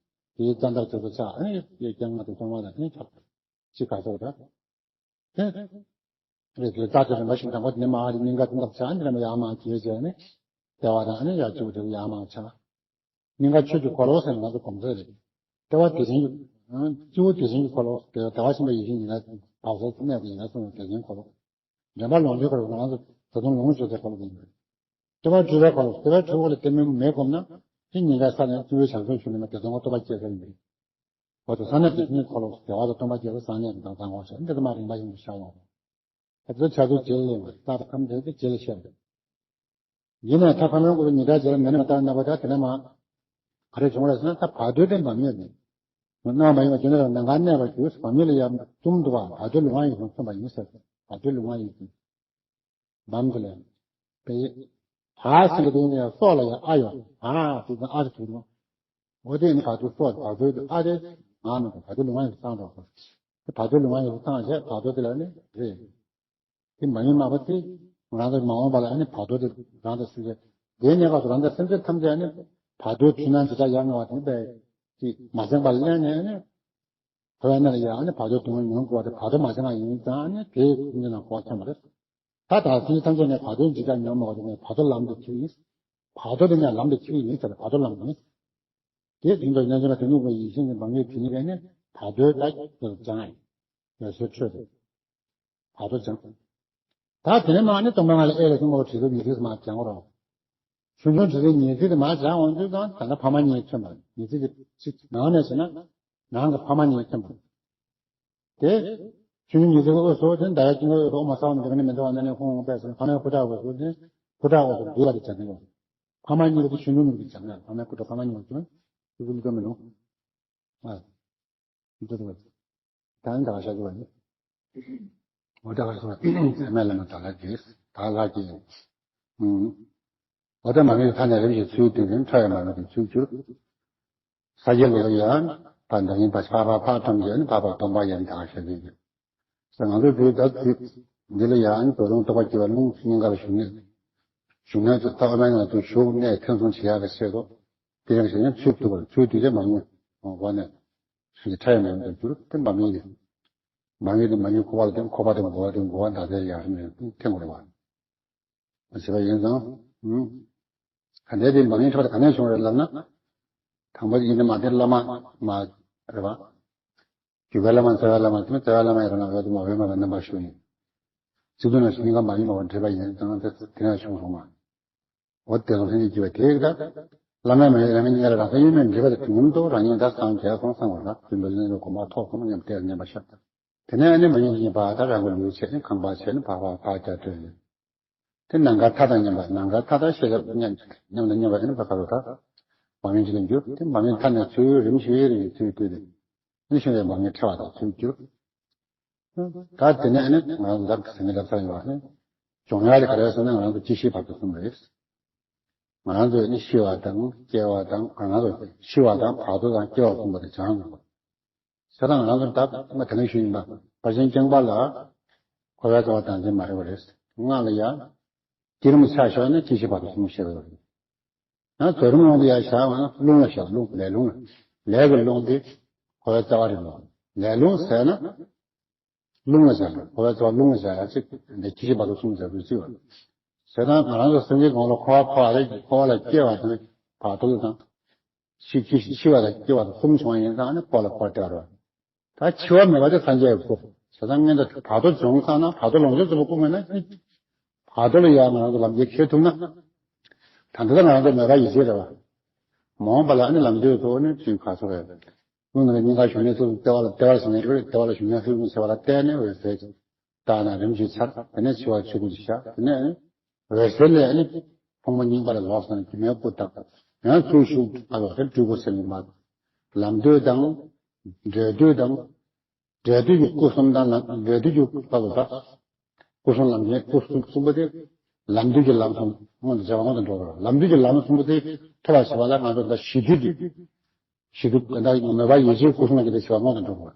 དེའི་རྩ་འདབ་དེ་ཚོ་ཆགས་ཨ་ནི་དེའི་རྐྱང་ལྔ་དེ་ཚང་མ་ལ་ནི་ཆགས། ཅི་ག་ཚོད་རེད། དེ་རེད་དེ་རྩ་དེ་རིམ་པ་བཞིན་དང་པོ་དེ་ནས་མ་ཨ་རི་སྙིང་ག་དེ་འདབ་ཆགས་ཨ་ནི་རིམ་པ་ཡར་མར་གྱེས་བྱས་ནི། ལྟེ་བ་དང་ཨ་ནི་ཡར་གཅིག་པུ་དེ་ཡར་མར་ཆགས། སྙིང་ག་ཆོས་ཀྱི་འཁོར་ལོ་ཟེར་ན་ང་ཚོ་གོམས་ཚོད་རེད། ལྟེ་བ་བདེ་ཆེན་གྱི། སྤྱི་བོ་བདེ་ཆེན་གྱི་འཁོར་ལོ་དེ་ལྟེ་བ་ཆེན་པོ་ཡིད་བཞིན་ཉི་ཟླ་བབས་སོ་གནས་པའི་ཉི་ཟླ་གསུམ་ལ་བདེ་ཆེན་འཁོར་ལོ། འདྲེན་པ་ལོངས་སྤྱོད་འཁོར་ལོ་ང་ཚོ་ད་དུང་ལོངས་སྤྱོད་ཚེ་འཁོར་ལོ་ཡིན་པ་རེད། ལྟེ་བ་སྤྲུལ་པའི་འཁོར་ལོ་ལྟེ་བ་སྤྲུལ་འཁོར་ལ་ལྟེ་མོ་མེད་བསྒོམས་ན། དེ་ཉིན་ཀ་ས་ནས་སྤྲུལ་པའི་བྱང་སེམས་ཞུ་ལས་མ་དེ་ཚོ་ང་སྟོབས་པ་སྐྱེ་ས་ཡིན་པ་རེད། འོ་ད་ས་གནས་དེ་ཚོའི་འཁོར་ལོ་བདེ་བ་དང་སྟོབས་པ་སྐྱེ་ས་ས་གནས་ཀྱི་དང་ས་འཁོར་ཞེས་འདི་ཚོ་མ་རིམ་པ་བཞིན་དུ་ཤར་བ་རེད། ད་ཚོ་ཆ་ཚུལ་རྗེས་ལ་གླེང་བ་རྟགས་ཁམས་དེ་ཚོ་རྗེས་ལ་བཤད་པ། ཡིན་ནའི་ད་ཕ་མའི་སྐུ་ཚེ་ཉི་ཟླ་རྗེས་ལ་མེ་ནས་མ་བཏང་ན་བ་ད་དེ་ནས་མ། ག་རེ་བྱུང་རེད་ཟེར་ན་ད་བར་དོའི་སྟེང་བམ་ཡོད་ནི། སྣང་བ་ཡིན་པ་རྒྱུ་ནི་རང་ནམ་མཁའ་གནས་པར་གྱུར་བམ་ཡོད་ལ་ཡང་གཏུམ་འདུག་བ་བར་དོའི་ལུས་ངག་ཡིད་གསུམ་མཚོན་པ་ཡིན་ཟེར། བར་དོའི་ལུས་ངག་ཡིད་གསུམ། བམ་དེ་ལ་ཡང་། དཔེ། བ་ཟེར་གྱི་དེ་ནི་ཡང་སྲོག་ལ་ཡང་ཨ་ཡོད་བ་དེ་ཙང་ཨ་རེ་དུ་ནོ། འོ་དེ་ནི་བར་དོའི་སྲོག་བར་དོའི་ཨ་རེ་ང་ནི་བར་དོའི་ལུས་ངག་ཡིད་གསུམ་བཏང་འགྲོ་དགོས། དེ་བར་དོའི་ལུས་ངག་ཡིད་གསུམ་བཏང་བྱས་བར་དོ་དེ་ལ་ནི་རེད། དེ་མ་ཡིན་མ་པ་དེ་ང་རང་ཚོ་མ་འོངས་པ་ལ་ཨ་ནི་བར་དོ་དེ་རང་དང་སྲིད་པའི་དེའི་གནས་སྐབས་སུ་རང་དང་སེམས་ཅན་ཐམས་ཅད་ཨ་ནི་བར་དོའི་འཁྲུལ་སྣང་འདི་དག་ཡལ་ངེས་པ་དེ་ནི་དཔེ་ཅིག་མ་བྱང་པ་ལ་གླན་ནས་ཨ་ནི་འཁོར་བའི་གནས་ལ་ཡང་ཨ་ནི་བར་དོའི་སྡུག་བསྔལ་མྱོང་དགོས་པ་དེ་བར་དོ་མ་བྱང་བ་ཡིན་ཙང་ཨ་ནི་དེའི་ཀུན་ནས་ནང་གོ་ཆེན་པོ་རེད། ད་ད་སེམས་ཅན་ཐམས་ཅད་ནས་བར་དོའི་འཇིགས་སྐྲག་མྱོང་མེད་པ་དེ་ནི་བར་དོ་ལམ་དུ་ཁྱེར་ཡིན། བར་དོ་དེ་ནས་ལམ་དུ་ཁྱེར་ཡིན་ཟེར་བར་དོ་ལམ་དུ་ཡིན། དེ་བཞིན་དུ་ཉོན་ཅིག་མ་དེ་ནུས་པའི་ཡིད་བཞིན་གྱི་མང་ཉུང་དེ་ཉིད་ལས་ནི་བར་དོའི་ད་ཀྱི་སྦྱང་ཡིན། ཡོད་སོ་ཆོས་དེ། བར་དོ་སྦྱང་། ད་དེ་ནས་མ་ནི་སྟོང་པ་ལྔ་ལ་ཨེ་ལས་ཀྱི་ངོ་བོ་དྲི་ཟབ་ཉི་ཚིག་མ་སྦྱང་རོགས། ཆུང་ཆུང་དྲི་ཟབ་ཉི་ཚིག་དེ་མ་སྦྱང་འོང་དུས་ཙང་ད་ལྟ་ཕ་མ་གཉིས་མཚོན་པ་ཉི་ཚིག་གི་ཚིག་ནང་ནས་བྱས་ན་ནང་གི་ཕ་མ་གཉིས་མཚོན་པ། དེ་ཆུང་ཆུང་ཉི་ཚིག་གི་དབུས་སུ་དེ་ད་ཡ་ཀྱི་ངོ་བོ་དབུ་མ་ས་བ་མི་འདྲ་ག་ནི་མི་འདྲ་བ་ན་ནི་ཧོང་ཧོང་པས་སོ་ཕ་མའི་ཁུ་ཁྲག་དབུས་སུ་དེ་ཁུ་ཁྲག་དབུས་སུ་འདུས་པ་དེ་སྦྱང་གི་ཡོད། ཕ་མ་གཉིས་ཀྱི་ཆུང་ཆུང་ཉི་ཚིག་སྦྱང་ཡ་ཕ་མའི་ཁུ་ཁྲག་ཕ་མ་གཉིས་ཀྱི་ཆུང་ཆུང་ཉི་ཚིག་མི་འདུག་ཨ། འདི་ལྟ་བུ། ད་ནི་ད་ག་ཤ་རྒྱུ་བ་ནི། འོ་ད་ག་ཤ་རྒྱུ་བ་ནི་ཚད་མའི་བླ་མ་དག་ལྷ་གིས་དག་ལྷ་གིས། ཨུམ། འོ་ད་མ་རྨོས་ཐ་ན་རིམ་བཞིན་ཚུལ་བསྟན་ཏེ་ཕྲ་བའི་མ་རྨོས་པའི་ཚུལ་གྱུར། ས་སྐྱ་ལོ་ལ་ཡང་ད་འདི་ཉིད་པ་ཕ་ཕ་ཕ་ཐམས་ཅད་ནི་ཕ་ཕ་སྟོང་པ་ཡན་དག་ཤ་རྒྱུ་ཡིན། ང་ཚོ་བོད་ད་ཚིག་འདི་ལ་ཡང་བོད་ལུང་རྟོགས་པ་སྐྱེ་བ་ལུང་སྙིང་གར་ཞུགས་ནས། ཞུགས་ནས་ཚུལ་ལྟ་བ་མེད་ང་ཚོ་ཞུགས་ནས་ཐེ་ཚོམ་བྱེད་ཡག་གི་ཆེད་དུ། དེ་ཡང་ཞེས་ཡང་ཚུལ་བསྟུན་པར་ཚུལ་བསྟུན་ཏེ་མ་ངེས་འོང་བ་ནས། ཞེས་ཕྲ་ཡང་མེད་པར་གྱུར་ཏེ་མ་ངེས་ཏེ། མ་ངེས་ཏེ་མ་ངེས་འཁོར་བ་ལ་བརྟེན་འཁོར་བ་དང་འགོག་པ་དང་འགོག་པ་འདག་སྟེ་ཡར་ནས་ཐེངས་དགོས་པ། བྱས་པ་ཡིན་ཙང་། ག་འདྲས་དེ་མ་ངེས་ཕྲ་བ་དེ་ག་ནས་བྱུང་རེད་ལབ་ན། དང་པོ་ཡིན་ན་མ་དེ་བླ་མ་མ་རེད་པ། རྒྱུད་པའི་བླ་མ་རྩ་བའི་བླ་མ་དེ་ནི་རྩ་བའི་བླ་མ་ཡི་རང་ལ་འོད་དུ་མ་འོད་མ་བའི་རྣམ་པར་ཞུགས་ཡིན། ཚིག་དོན་ལ་ཞིག་ཉེན་ཁ་མ་ཡིན་པ་བ་འདྲེས་པ་ཡིན་ཙང་དེ་དེ་ནས་བྱུང་སོང་བ། འོ་དེ་ལ་ལྷན་ཅིག་སྐྱེས་པ་དེ་ད། བླ་མེད་མ་ཡིན་རང་ཉིད་ལ་རང་སེམས་ཡོད་མེད་འདྲེས་པ་དང་དུས་མཉམ་དུ་རང་ཉིད་ད་སངས་རྒྱས་སོང་སངས་པ་ལ་དུས་འདི་ལ་གོ་འཕང་ཐོབ་སོང་སྙམ་དེར་མཉམ་པར་ཤར། དེ་ནས་ཨ་ནི་མ་ཡིན་གྱི་བར་ད་རང་གི་ལུས་བྱས་ནས་ཁང་པ་བྱས་ནས་བག་བག་བག་རྒྱག་སྡོད་ནས། དེ་ནམ་མཁའ་མཐའ་དང་མཉམ་པ་ནམ་མཁའ་མཐའ་དང་ཤེས་རབ་མཉམ་མཉམ་དང་མཉམ་པ་ཨ་ནི་བག་བག་རུ་ད་བག་མེད་ཅིག་ཏུ་འགྱུར། དེ་བག་མེད་མཐའ་ནས་ཚུར་རིམ་བཞིན་རིམ་བཞིན་ཚུར་བཏོད་དེ་ཨ་ནི་ཤིན་ཏུ་བག་མེད་ཕྲ་བ་དང་ཚུར་འགྱུར། ད་དེ་ནས་ཨ་ནི་ང་རང་ཚོ་ལབ་ཟིན་གྱི་ལབ་ས་ཡོད་པ་ནི་སྦྱོང་ཡག་དེ་ག་རེ་ཟེར་ན་ང་རང་ཚོ་སྐྱེ་ཤི་བར་དོ་གསུམ་རེད། ང་རང་ཚོ་ནི་ཤི་བ་དང་སྐྱེ་བ་དང་ང་རང་ཚོ་ཤི་བ་དང་བར་དོ་དང་སྐྱེ་བ་གསུམ་པོ་དེ་སྦྱང་དགོས། ཟེར་ན་ང་རང་ཚོ་ད་མ་དེ་ནས་ཞུས་ཡིན་པ། ཕར་ཕྱིན་རྐྱང་པ་ལ་འཁོར་བའི་རྩ་བ་དང་འཛིན་མ་རེད་པ་རེད། སྔགས་ལ་ཡ། བསྐྱེད་རིམ་ཆ་བཞག་ན་སྐྱེ་ཤི་བར་དོ་གསུམ་བཤད་པ་རེད། ཡང་རྫོགས་རིམ་དབང་དུ་ཡ་བཞག་པ་ན་རླུང་ལ་བཞག་རླུང་ལས་རླུང་ལ། ལས་ཀྱི་རླུང་དེ་འཁོར་བའི་རྩ་བ་རེད་ལོ། ལས་རླུང་ཟེར་ན། རླུང་ལ་བཞག་ན་འཁོར་བའི་རྩ་བ་རླུང་ལ་བཞག་ཡ་གཅིག་འདི་སྐྱེ་ཤི་བར་དོ་གསུམ་ཟེར་དུས་གཅིག་པ། ཟེར་ན་ང་རང་ཚོ་སེམས་ཅན་གང་ལ་འཁོར་བ་འཁོར་བ་རེད། འཁོར་བ་ལ་སྐྱེ་བ་དང་བར་དོ་དང་། ཤི་ཤི་ཤི་བ་དང་སྐྱེ་བ་དང་གསུམ་བྱུང་བ་ཡིན་ཙང་ནི་འཁོར་ལ་འཁོར་བསྡད་རོགས། ད་འཆི་བ་མེད་པ་དེ་སངས་རྒྱས་ཀྱི་སྐུ། བྱས་ཙང་ངན་ད་བར་དོ་བྱུང་ཙང་ན་བར་དོ་ལོངས་སྤྱོད་རྫོགས་པའི་སྐུ་མེད་ན་བར་དོ་ལ་ཡང་ང་རང་ཚོ་ལམ་འཁྱེར་ཐུབ་ན། ད་ལྟ་ང་རང་ཚོ་མོས་པ་ཡིད་ཆེས་རེད་བ། མ་འོངས་པ་ལ་ཨ་ནི་ལམ་འདིའི་ཐོག་ནས་ཚུར་ག་ཚོད་རེད། ཀུན་ནས་སྙིང་ཁ་ཞུ་ནས་ཚུར་ལྟེ་བ་ལ་ལྟེ་བ་ལ་ཞུ་ནས་ཡོད་རེད། ལྟེ་བ་ལ་ཞུ་ནས་ཚུར་ཀུན་ཟེར་བ་ལ་བལྟས་ནས་འོད་གསལ་གྱི་ལྟ་ན་རིམ་གྱིས་འཆར། དེ་ནས་འཆི་བ་ཆོས་སྐུ་ཞིག་ཤར། དེ་ནས་འོད་གསལ་ལས་ནི་ཕུང་པོ་རྙིང་པ་ལས་ལོག་སོང་ནས་སྒྱུ་མའི་སྐུ་དག་ཡང་ཚུར་ཞུགས་པ་ལ་སྤྲུལ་སྐུ་ཟེར་ནས་མ། ལམ་སྟོད་དང་། འབྲས་སྟོད་དང་། འབྲས་སྟོད་ཀྱི་སྐུ་གསུམ་དང་ལམ་འབྲས་སྟོད་ཀྱི་སྐུ་ལ་དག་སྐུ་གསུམ་ལམ་གྱི་སྐུ་གསུམ་གསུམ་པོ་དེ། ལམ་སྟོད་ཀྱི་ལམ་གསུམ་སྔོན་དུ་བྱ་བ་སྔོན་དུ་འགྲོ་བར་ལམ་སྟོད་ཀྱི་ལམ་གསུམ་པོ་དེ་ཐོབ་པར་བྱེད་པ་ལ་ང་ཚོ་ད་ཞི་དུལ་གྱི་ཞི་དུལ་ད་མོས་པ་ཡིད་ཆེས་སྐུ་གསུམ་ལ་གྱུར་པའི་བྱ་བ་སྔོན་དུ་འགྲོ་བར།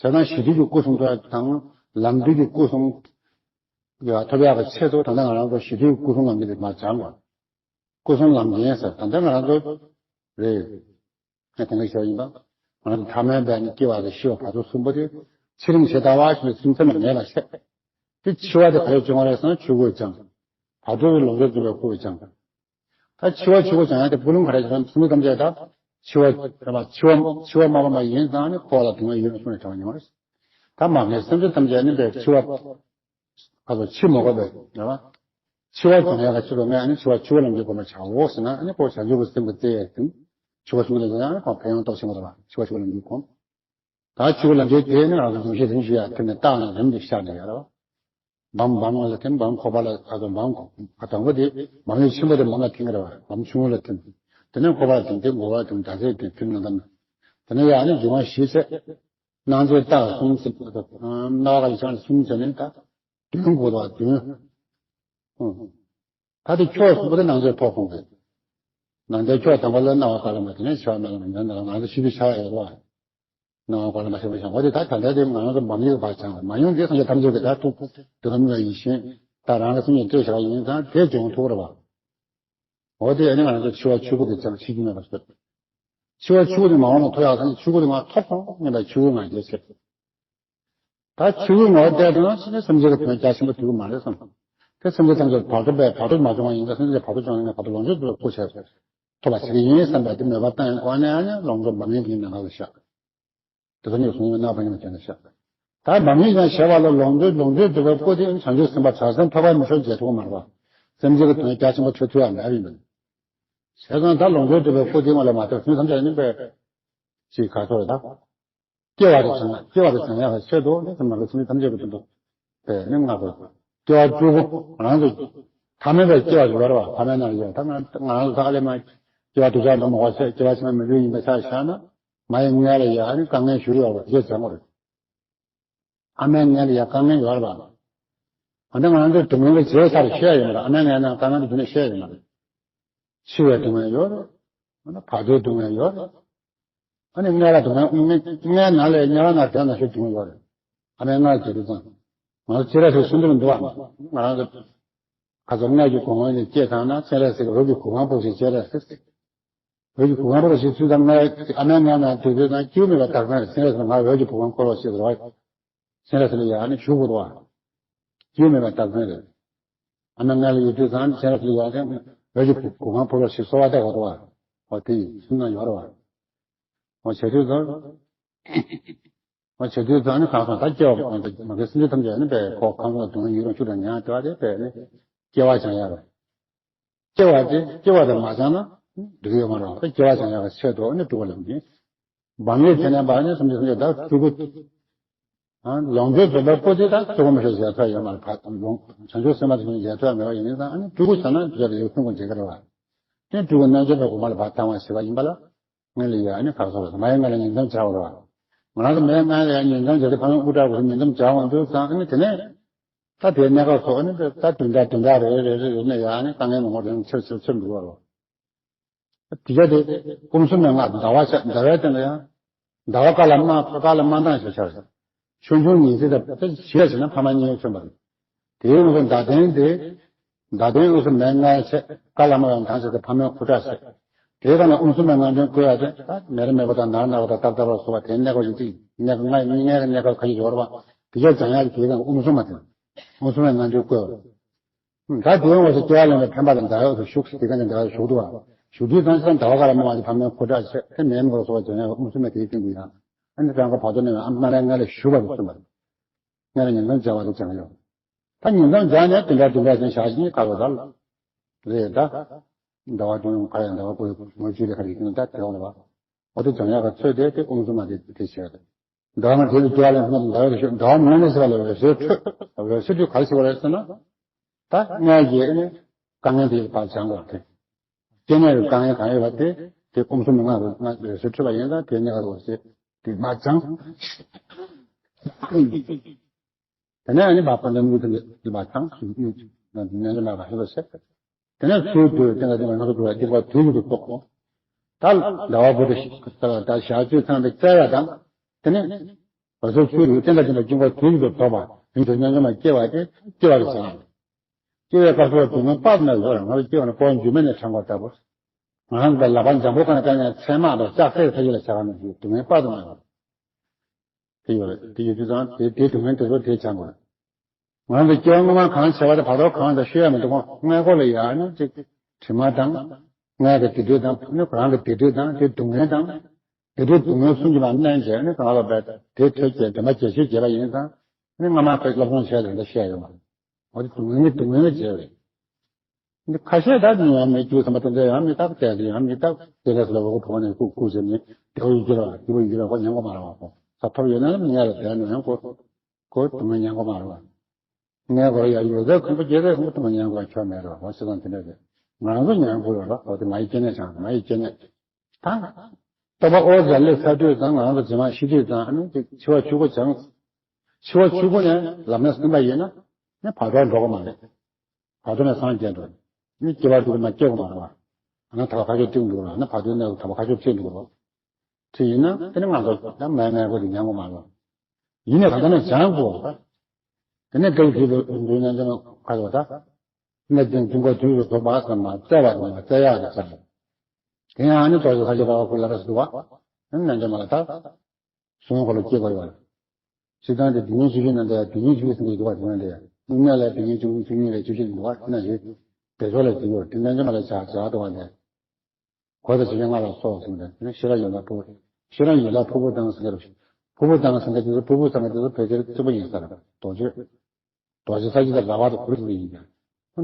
བྱས་ཙང་ཞི་དུལ་གྱི་སྐུ་གསུམ་ཐོབ་ཡག་དང་ལམ་སྟོད་ཀྱི་སྐུ་གསུམ་ཡ་ཐོབ་ཡག་གི་ཆེད་དུ་ད་ལྟ་ང་རང་ཚོ་ཞི་དུལ་གྱི་སྐུ་གསུམ་ལམ་གྱི་རིག་མ་སྦྱང་བ། སྐུ་གསུམ་ལམ་རྒྱན་ཟེར་ད་ལྟ་ང་རང་ཚོ་རེད། ངས་དེ་འདྲ་ཞུ་ཡིན་པ། ང་ཚོ་ཐ་མལ་པའི་ནི་སྐྱེ་བ་དང་ཤི་བ་བར་དོ་གསུམ་པོ་དེ་ཚེ་རིང་ཇི་ལྟ་བ་ཞིག་ལ་ཚུན་ཚོད་ལ་ངེས་ལ་ཤེས། དེ་འཆི་བ་དེ་ག་རེ་བྱུང་བ་རེད་ཟེར་ན་ཆོས་སྐུ་སྦྱངས། བར་དོ་དེ་ལོངས་སྤྱོད་རྫོགས་པའི་སྐུ་སྦྱངས། ད་འཆི་བ་ཆོས་སྐུ་སྦྱང་ཡ་དེ་ཀུན་སློང་ག་རེ་བྱེད་ན་སེམས་ཐམས་ཅད་ད་འཆི་བ་རེད་པ། འཆི་བ་འཆི་བ་མ་སྤངས་པ་ཡིན་ཙང་ནི་འཁོར་བ་ལ་སྡུག་བསྔལ་ཡོད་གསུངས་ནས་དྲངས་ཡོང་བ་རེད། ད་མ་ངེས་སེམས་ཅན་ཐམས་ཅད་ནི་པའི་འཆི་བ། ཁ་ཚོ་འཆི་མ་དགོས་པའི་རེད་བ། འཆི་བ་སྦྱང་ཡག་གི་ཕྱིར་རོ་ངས་ཨ་ནི་འཆི་བ་ཆོས་སྐུ་ལམ་གྱི་སྒོ་ནས་བྱའོ་ཟེར་ན་ཨ་ནི་ཁོ་བྱང་ཆུབ་ཀྱི་སེམས་ཀྱི་རྩལ་ཡས་ཟིན། འཆི་བ་ཆོས་སྐུ་ལ་ཡང་ཁོ་ཕན་ཡོན་ཏོག་ཆེན་པོ་རེད་བ། འཆི་བ་ཆོས་སྐུ་ལམ་གྱི་སྒོ། ད་འཆི་བ་ལམ་གྱི་དེ་ནི་ང་ཚོ་རིམ་བཞིན་རིམ་བཞིན་ཡར་ཐིམ་ནས་རྟགས་ནས་རིམ་གྱིས་ཤར་ནས་ཡོད་རེད་བ། བམ་བམ་ལ་ཐིམ། བམ་ཁོག་པ་ལ་ཁ་ཚོ་བམ་ཁོག་དང་པོ་དེ་བམ་ཡུག་ཆེན་པོ་དེ་བམ་ལ་ཐིམ་གྱི་རེད་བ། བམ་ཆུང་ངུ་ལ་ཐིམ། དེ་ནས་ཁོག་པ་ལ་ཐིམ། དེ་མགོ་བ་ལ་ཐིམ། ད་ཚེ་དེ་ཐིམ་ནང་ལྟར། དེ་ནས་ཡར་ནི་འབྱུང་བ་བཞི་ཚེ། སྣང་མཛད་རྟགས་གསུམ་ཟེར་བ་དང་། སྣང་བ་ག་ལ་ཆགས་ནས་གསུམ་ཟེར་ནས་ད་བདུན་དགོས་དོ། བདུན། ད་དེ་ཁྱོག་གསུམ་པོ་དེ་སྣང་མཛད་ཐོག་ཁོང་གི། སྣང་མཛད་ཁྱོག་དང་པོ་ལ་སྣང་བ་ག་ལ་མ་དེ་ནས་ཤར་སྣང་ལ་མ་ཉོན་ལ་ང་ཚོ་ཤི་དུས་ཆགས་ཡོད་རོ། སྣང་བ་ག་ལ་མ་ཤར་བ་ཤར་བ་དེ་ད་ད་ལྟ་དེ་ང་ཚོ་བམ་ཡིག་བར་བྱང་བ་མ་ཡོང་དེ་སངས་རྒྱས་ཐམས་ཅད་ཀྱི་ད་ཐུགས་དེ་ལ་དམིགས་པ་ཡིད་བཞིན་ད་རང་ལ་སེམས་ཉིད་སྤྲོས་བཞག་ཡིན་ཙང་དེ་སྦྱོང་ཐུབ་རེད་བ། འོ་དེ་ཨ་ནི་ང་ཚོ་འཆི་བ་ཆོས་སྐུ་དེ་ཅང་འཆི་རྒྱུ་མེད་པར་ཤོད། འཆི་བ་ཆོས་སྐུ་དེ་མ་འོངས་ལ་ཐོབ་ཡག་དང་ཆོས་སྐུ་དེ་མ་ཐོབ་སོང་ངེས་པའི་ཆོས་སྐུ་ང་རྒྱལ་ཆེ། ད་ཆོས་སྐུའི་ངོ་བོ་བལྟས་དང་ཕྱིན་ནས་སེམས་ཅན་གྱི་དོན་རྒྱ་ཆེན་པོ་ཐུབ་ཀྱི་མ་རེད་བསམ། དེ་སེམས་ཅན་ཐམས་ཅད་བར་དོ་པས་བར་དོ་མ་བྱུང་བ་ཡིན་ཙང་སེམས་ཅན་བར་དོ་བྱུང་ནས་བར་དོ་ལོངས་སྤྱོད་དུ་སྐུ་བྱས་ཐོབ་པ་བྱེད་ཀྱི་ཡིན་བསམ་པའི་དེ་མོས་པ་བཏང་ཡང་གོ་ནས་ཨ་ནི་ལོངས་སྤྱོད་བམ་ཡིག་གི་ནང་ལ་བཞག་དེ་ཚོ་ནི་གསུང་ཡོད་ན་བ་ཡིན་ཅན་ལ་བཞག་ད་བམ་ཡིག་ཀྱང་བྱས་པ་ལ་ལོངས་སྤྱོད་ལོངས་སྤྱོད་སྒྲུབ་པའི་སྐུ་དེ་བྱང་ཆུབ་སེམས་དཔའ་བྱང་སེམས་འཕགས་པ་མི་མཆོག་མཇལ་ཐུབ་ཀྱི་མ་རེད་པ། སེམས་ཅན་གྱི་དོན་རྒྱ་ཆེན་པོ་ཐོས་ཐུབ་ཡག་མེད་པ་ཡིན་པས། བྱས་ཙང་ད་ལོངས་སྤྱོད་སྒྲུབ་པའི་སྐུ་དེ་ངོ་ལ་མ་ཐོས་དོན་ཐམས་ཅད་ནི་པས་ཅིག་ག་ཚོད་རེད་ད། སྐྱེ་བ་དེ་བྱང་ཡག་སྐྱེ་བ་དེ་བྱང་ཡག་གི་ཆེད་དུ་ནི་ཚང་མ་ལ་ཚུལ་ཐམས་ཅད་ཀྱི་དོན་དུ་དེ་ནི་ལྔ་པོ། སྐྱེ་བ་བཅུ་པོ་ང་རང་ཚོ་ཐ་མལ་པའི་སྐྱེ་བ་ཞིག་ཡོད་རེད་བ། ཐ་མལ་ནང་ལ་ཡོད་ད་ང་ང་རང་ཚོ་ད་ཨ་ལས་མ་སྐྱེ་བ་སྡུག་ཅག་འདྲ་མ་བ་ཚེ་སྐྱེ་བ་ཕྱི་མ་མི་ལུས་ཡིན་པ་ཆ་བཞག་ན་མ་ཡི་མངལ་ལ་ཡ་ཨ་ནི་དཀའ་ངལ་ཞུ་ཡོད་རེད་བ། དེ་བྱང་བ་རེད། ཨ་མའི་མངལ་ལ་ཡ་དཀའ་ངལ་ཡོད་རེད་བ། ཨ་ནི་ང་རང་ཚོ་སྡུག་བསྔལ་གྱི་རྗེས་ཚར་བཤད་ཡོད་མ་རེད། ཨ་མའི་མངལ་ནང་དཀའ་ངལ་འདི་ནས་བཤད་ཡོད་མ་རེད། འཆི་བའི་སྡུག་བསྔལ་ཡོད་རེད། ཨ་ནི་བར་དོའི་སྡུག་བསྔལ་ཡོད་རེད། ཨ་ནི་མངལ་ལ་སྡུག་བསྔལ་མངལ་ནང་ལ་མངལ་ནང་དེ་ནང་བཞིན་སྡུག་བསྔལ་ཡོད་རེད། ཨ་མའི་མངལ་དེ་དུས་ཙང་ང་ཚོ་སྤྱན་རས་གཟིགས་གསུང་དོན་འདུག་བ། ང་རང་ཚོ་ཁ་ཚོ་མངལ་གྱི་སྒོ་ངོས་ནས་སྐྱེས་ཚར་ན་སྤྱན་རས་གཟིགས་འོད་ཀྱི་གུར་ཁང་ཕུབ་ཤིག་སྤྱན་རས་གཟིགས། འོད་ཀྱི་གུར་ཁང་ཕུབ་ཤིག་ཚུལ་དང་ང་ཨ་མའི་མངལ་ནང་དུས་ཚོད་དང་སྐྱེ་བ་མེད་པ་དག་ས་རེད། སྤྱན་རས་གཟིགས་ང་འོད་ཀྱི་གུར་ཁང་བསྐོར་རོགས་ཞེས་ཟེར་བ། སྤྱན་རས་གཟིགས་ལ་ཡང་ནི་ཞུ་དགོས་རེད་བ། སྐྱེ་བ་མེད་པའི་རྟགས་མཚན་རེད། ཨ་མའི་མངལ་ལ་ཡོད་དུས་ཙང་སྤྱན་རས་གཟིགས་ལ་ཡང་ནི་འོད་ཀྱི་གུར་ཁང་ཕུབ་རོགས་ཞེས་གསོལ་བ་བཏབ་དགོས་རེད་བ། འོ་དེ་ཡིན་སེམས་ནང་ཡོད་རེད་བ། འོ་བྱས་དུས་ཙང་། འོ་བྱས་དུས་ཙང་ནི་གང་སོང་ད་སྐྱེ་བ་མ་གི་སེམས་ཅན་ཐམས་ཅད་ནི་པས་ཁོ་ཁང་ཁོང་དུང་ཡུན་རིང་ཆུ་དང་ཉ་ལྟ་བ་དེ་པས་ནི་སྐྱེ་བ་སྦྱང་ཡ་རེད། སྐྱེ་བ་དེ་སྐྱེ་བ་དེ་མ་སྦྱངས་ན་ འགྲིག་ཡོད་མ་རེད། སྐྱེ་བ་བྱང་ཡག་གི་ཆེད་དུ་ནི་དཀྲུག་པ་ལབ་ནི། བམ་ཡོད་དེ་ནས་བར་ནི་སུམ་ཅུ་སུམ་ཅུ་ད་སྤྲུལ་སྐུ། ལོངས་སྤྱོད་འཛོམས་པའི་སྐུ་དེ་ད་སྤྲུལ་སྐུ་མི་ཤེས་ཟེར་ཐག་ཡོད་མ་རེད། ཕ་ལོངས་བྱང་ཆུབ་སེམས་དཔའ་དེ་ཚོ་ཡང་ཐོག་མེད་པ་ཡིན་ཙང་ཨ་ནི་སྤྲུལ་སྐུ་བྱས་ན་དེ་ཚོ་ལ་ཡོད་ཁུངས་ཀྱི་མཇལ་ཁ་རེད་བ། དེ་སྤྲུལ་སྐུ་རྣལ་འབྱོར་པའི་དབུ་མ་ལ་བར་བཏང་བ་ཞེས་པ་ཡིན་པ་ལ། ངས་ལ་ཡ་ཨ་ནི་ག་རེ་ཟེར་བ་མ་ཡིན་ང་ལ་ཉིང་མཚམས་སྦྱར་བ་རེད་བ། ང་རང་ཚོ་མའི་མངལ་ལ་ཡ་ཉིང་མཚམས་སྦྱར་ཏེ་ཕ་མའི་དབུ་སྐྲ་བོར་ཉིང་མཚམས་སྦྱར་འོང་དུས་ཙང་ཨ་ནི་དེ་ནས། ད་དེའི་གནས་སྐབས་སུ་ཨ་ནི་ད་བདུན་ཕྲག་བདུན་ཕྲག་རེ་རེ་རེ་རེ་ནས་ཡ་ཨ་ནི་དཀའ་ངལ་མང་པོ་རེ་ཆེར་ཆེར་ཆེར་འགྲོ་བ་རེད། དེ་བྱས་ཏེ་དབུ་གསུམ་པའི་མངལ་ཟླ་བ་ཆགས། ཟླ་བའི་སྟེང་ལ་ཡང་ཟླ་བ་ཀ་ལ་མ་ཀ་ལ་མ་འདང་ཞེས་བྱ་བ་ཆུང་ཆུང་ཉིན་མཚན་དང་ད་ཞི་ལ་བྱས་ན་ཕ་མ་གཉིས་མཚོན་པ་རེད། དེའི་དབུ་མ་ཟླ་སྟེང་དེ། ཟླ་སྟེང་དབུ་གསུམ་པའི་མངལ་ཆགས། ཀ་ལ་མ་ཡང་འདང་ཆགས་ཏེ་ཕ་མའི་ཁུ་ཁྲག་ཆགས། དེའི་སྟེང་ལ་དབུ་གསུམ་པའི་མངལ་ཆུང་བསྐོལ་ཡག་དེ་ད་མེ་རི་མེ་བ་དང་ནར་ནར་བ་དང་ཏར་ཏར་བ་སོགས་པ་དེའི་གནས་སྐབས་ཡིན་ཏེ་གནས་སྐབས་ལྔ་ཡིན་ན་གནས་སྐབས་ཁ་ཤས་ཡོད་རེད་བ། དེ་ག་སྦྱང་ཡག་དེའི་སྟེང་དབུ་གསུམ་པ་དེ། དབུ་གསུམ་པའི་མངལ་ཆུང་བསྐོལ་བ། ད་དེ་ཡོང་བ་སོགས་སྐྱེ་བ་ལེན་པའི་འཕེན་པ་དང་ཟླ་འོད་སུ་ཞུགས་སུ་དེ་ག་ནས་ཟླ་འོད་ཞུགས་འདུག་བ། ཞུགས་དུས་ཙང་ཙང་ཟླ་བ་ཀ་ལ་མ་བ་དེ་ཕ་མའི་ཁུ་ཁྲག་ཆགས་ཏེ་མེ་མི་རོ་སོགས་པ་སྦྱང་ཡག་དབུ་གསུམ་པའི་དེའི་སྟེང་དུ་ཡང་། ཨ་ནི་རང་གི་བར་དོ་ནས་ཨ་མ་རའི་མངལ་ལ་ཞུགས་པ་དེ་གསུམ་པ། མངལ་ལ་ཉིང་མཚམས་སྦྱར་བ་དེ་སྦྱང་ཡོད། ད་ཉིང་མཚམས་སྦྱར་ནས་བདུན་ཕྲག་བདུན་ཕྲག་ཙམ་བཞག་ཅིང་ཁ་ལོ་ཟླ་ལ། རེད་ད། ཟླ་བ་བདུན་ཁ་ཡ་ཟླ་བ་དགུ་ངོ་བཅུ་རེ་ཁ་རེ་ཡིན་ད་དེ་འོང་ལ་བ། འོ་དེ་སྦྱང་ཡག་གི་ཚོད་དེ་དེ་དབུ་གསུམ་པ་དེ་དེ་བྱས་རེད། ཟླ་བ་ལྔ་དེ་ལ་སྐྱེ་བ་ལེན་ཟླ་བ་ལ་ཤོག་ཟླ་བ་ལྔ་ནས་ཟེར་བ་ལ་འོད་ཟེར་འཕྲོས། འོད་ཟེར་འཕྲོས་ག་རེ་ཟེར་བ་རེད་ཟེར་ན། ད་མངལ་གྱི་ནི་དཀའ་ངལ་དེ་ཕར་སྦྱང་དགོས་རེད། སྐྱེ་གནས་ཀྱི་དཀའ་ངལ་གང་ཡོད་པ་དེ་དེ་དབུ་གསུམ་པའི་མངལ་ལ་འོད་ཟེར་འཕྲོས་པ་ཡིན་ཙང་དེ་གནས་སྐབས་འོད་ཟེར་དེ་མར་སྦྱང་། དེ་ནས་ཨ་ནི་བ་དཔལ་ལྡན་དངོས་གྲུབ་ཀྱི་མ་ཚང་ནས་ལ་བ་ཧེ་བ་ཟེར། དེ་ནས་ཚུར་དུ་དེ་ལ་དེ་ལ་ང་ཚོ་འགྲོ་བའི་སྐྱེ་བ་དུས་གཅིག་ཏུ་རྟོགས་དགོས། ད་ཟླ་བ་བུ་དེ་ད་ཞག་བཅུ་ཚང་དེ་བཙལ་ཡ་དང་། དེ་ནས་བ་ཚོ་ཚུར་དུ་དེ་ལ་དེ་ལ་སྐྱེ་བ་དུས་གཅིག་ཏུ་རྟོགས་པ་ཡིན་དུས་རྣལ་འབྱོར་མ་སྐྱེ་བ་དེ་སྐྱེ་བ་རེད་ཟེར། སྐྱེ་བའི་སྐབས་སུ་སྡུག་བསྔལ་དཔག་ཏུ་མེད་ཡོད་རེད། ང་ཚོ་སྐྱེ་བ་ནི་ཕོ་བ་འཇུ་མེད་ནས་དྲངས་པ་ལྟ་བུ། ང་རང་གི་ལག་པ་འཇམ་པོ་ཁ་ནས་བཏང་ནས་ཚད་མ་དང་ལྕགས་སྲེག་ཐ་ཡིག་ལ་བྱ་བ་ནང་བཞིན་སྡུག་བསྔལ་དཔག་ཏུ་མེད་པ། དེ་ཡོད་རེད། དེ་ཡོད་དུས་ཙང་དེ་དེ་སྡུག་བསྔལ་དེ་ཚོ་དེ་བྱ་དགོས་རེད། ང་རང་གི་སྐྱེ་བ་སྔོན་མ་གང་བྱས་པ་དེ་བར་དོ་གང་དང་ཤེས་ཡ་མི་འདུག་གོ། མངལ་སྒོ་ལ་ཡ་ནི་ཅིག་དྲི་མ་དང་། མངལ་གྱི་དེ་དུས་དང་ནི་རང་གི་དེ་དུས་དང་དེ་སྡུག་བསྔལ་དང་། དེ་དུས་སྡུག་བསྔལ་གསུམ་གྱི་བར་གནས་བྱས་ནི་གང་ལ་བས་དེ་ཐོས་བྱས་དྲི་མ་བྱས་ཤེས་བྱས་པ་ཡིན་ཙང་ནི་སྔ་མ་ཁོས་སློབ་སྦྱོང་བྱས་ཏེ་འདི་བཤད་ཡོད་མ་རེད། འོ་དེ་སྡུག་བསྔལ་ནི་སྡུག་བསྔལ་བྱས་རེད། འདི་ཁ་ཤས་ད་ནི་ཡང་མི་རྒྱུ་ཚང་མ་དེ་འདྲ་ཡང་མི་རྟག་དེ་ཡང་མི་རྟག་དེ་ལས་ལ་བ་གོ་ཕོ་ནས་ཁུག་ཁུག་ཟེར་ནས་དེ་བ་ཡི་རྒྱུ་ར་དེ་བ་ཡི་རྒྱུ་ར་ཁོ་ཉན་གོ་མ་ར་བ་ཁོ་ས་ཐོབ་ཡོད་ན་ནི་ངས་ལ་དེ་ནི་ཡང་ཁོ་ཁོ་དུ་མ་ཉན་གོ་མ་ར་བ། ངས་ཁོ་ཡ་ཡོད་ཚད་ཁོ་རྒྱལ་ཚད་ཁོ་དུ་མ་ཉན་གོ་ཁྱོད་མེད་ར་བ་ཁོ་སི་ལང་དེ་འདྲ་རེད། ང་རང་ཚོ་ཉན་གོ་ཡོད་ར་ཁོ་དེ་ང་ཡི་སྐྱེ་གནས་ཆང་ང་ཡི་སྐྱེ་གནས་ད་ལྟོ་བ་ཨོ་ཟ་ལེ་ཚ་དུས་དང་ང་རང་ཚོ་རྗེས་མ་ཤི་དུས་དང་ཨ་ནི་འཆི་བ་ཆུ་བོ་བྱང་། འཆི་བ་ཆུ་བོ་ནས་ལམ་སྣ་ཟིན་པ་ཡིན་ན་ནི་བར་དོར་འགྲོ་གི་མ་རེད། བར་དོ་ནས་སངས་རྒྱས་འགྲོ། ནི་སྐྱེ་བ་དུ་མ་སྐྱེ་གི་མ་རེད་བ། ཨ་ན་ཐ་བ་ཁ་ཤས་བཏིང་འདུག་ར་ན་བར་དོའི་གནས་སུ་ཐ་བ་ཁ་ཤས་བཏིང་འདུག་ར། དེ་ཡིན་ན་དེ་ནི་ང་ཚོ་ད་མའི་མངལ་སྒོ་དེ་ཉན་གི་མ་རེད་བ། ཡིན་ནའི་ད་ལྟ་ནས་སྦྱང་དགོས་བ། དེ་ནས་སྐབས་དུས་དུ་འདུས་ན་འདི་ནི་ཁ་ཚོ་ད། གནས་བརྟན་དུས་འཁོར་དུས་སུ་རྫོགས་པ་ཟེར་མ་བཙལ་བ་དང་བཙལ་ཡག་གི་ཚར། དེ་ཡང་ཨ་ནི་རྡོ་རྗེ་ས་སྐྱ་ར་བ་གུ་ལ་ར་སུ་བ། ཨ་ནི་རྣལ་འབྱོར་མ་ལ་ད། གཟུངས་སྔགས་འཁོར་ལོ་སྐྱེ་དགོས་ཡོད་རེད། སྤྱིར་བཏང་དེ་དེ་ཉིད་བཅུ་བཞི་ནང་དུ་དེ་ཉིད་བཅུ་བཞི་ཟེར་གྱི་འདུག་བ་དེ་ནང་དེ་དངོས་གནས་ལ་དེ་ཉིད་བཅུ་བཅུ་གཉིས་ལས་བཅུ་བཞི་འདུག་བ་དེ་ནང་བཞིན་དེ་ཚོ་ལ་དེ་ཡོད་དེ་རྣལ་འབྱོར་མ་ལ་བྱ་བྱ་འདུག་བ་དེ། གོ་དང་བྱེད་པའི་སྔགས་ལ་སོགས་ཟེར་ནས་དེ་ནས་ཤེས་རབ་ཡོན་ཏན་ཕུར་བུ། ཤེས་རབ་ཡོན་ཏན་ཕུར་བུ་དང་ཟེར་གྱི་རེད། ཕུར་བུ་དང་ཟེར་གྱི་དེ་ཚོ་ཕུར་བུ་ཟེར་གྱི་དེ་ཚོ་ཕལ་ཆེར་གཙོ་བོ་ཡིན་ས་རེད་རྡོ་རྗེ། རྡོ་རྗེ་ས་གཞི་དང་ར་བ་དང་གུར་གྱི་ཡིན་ཀྱང་།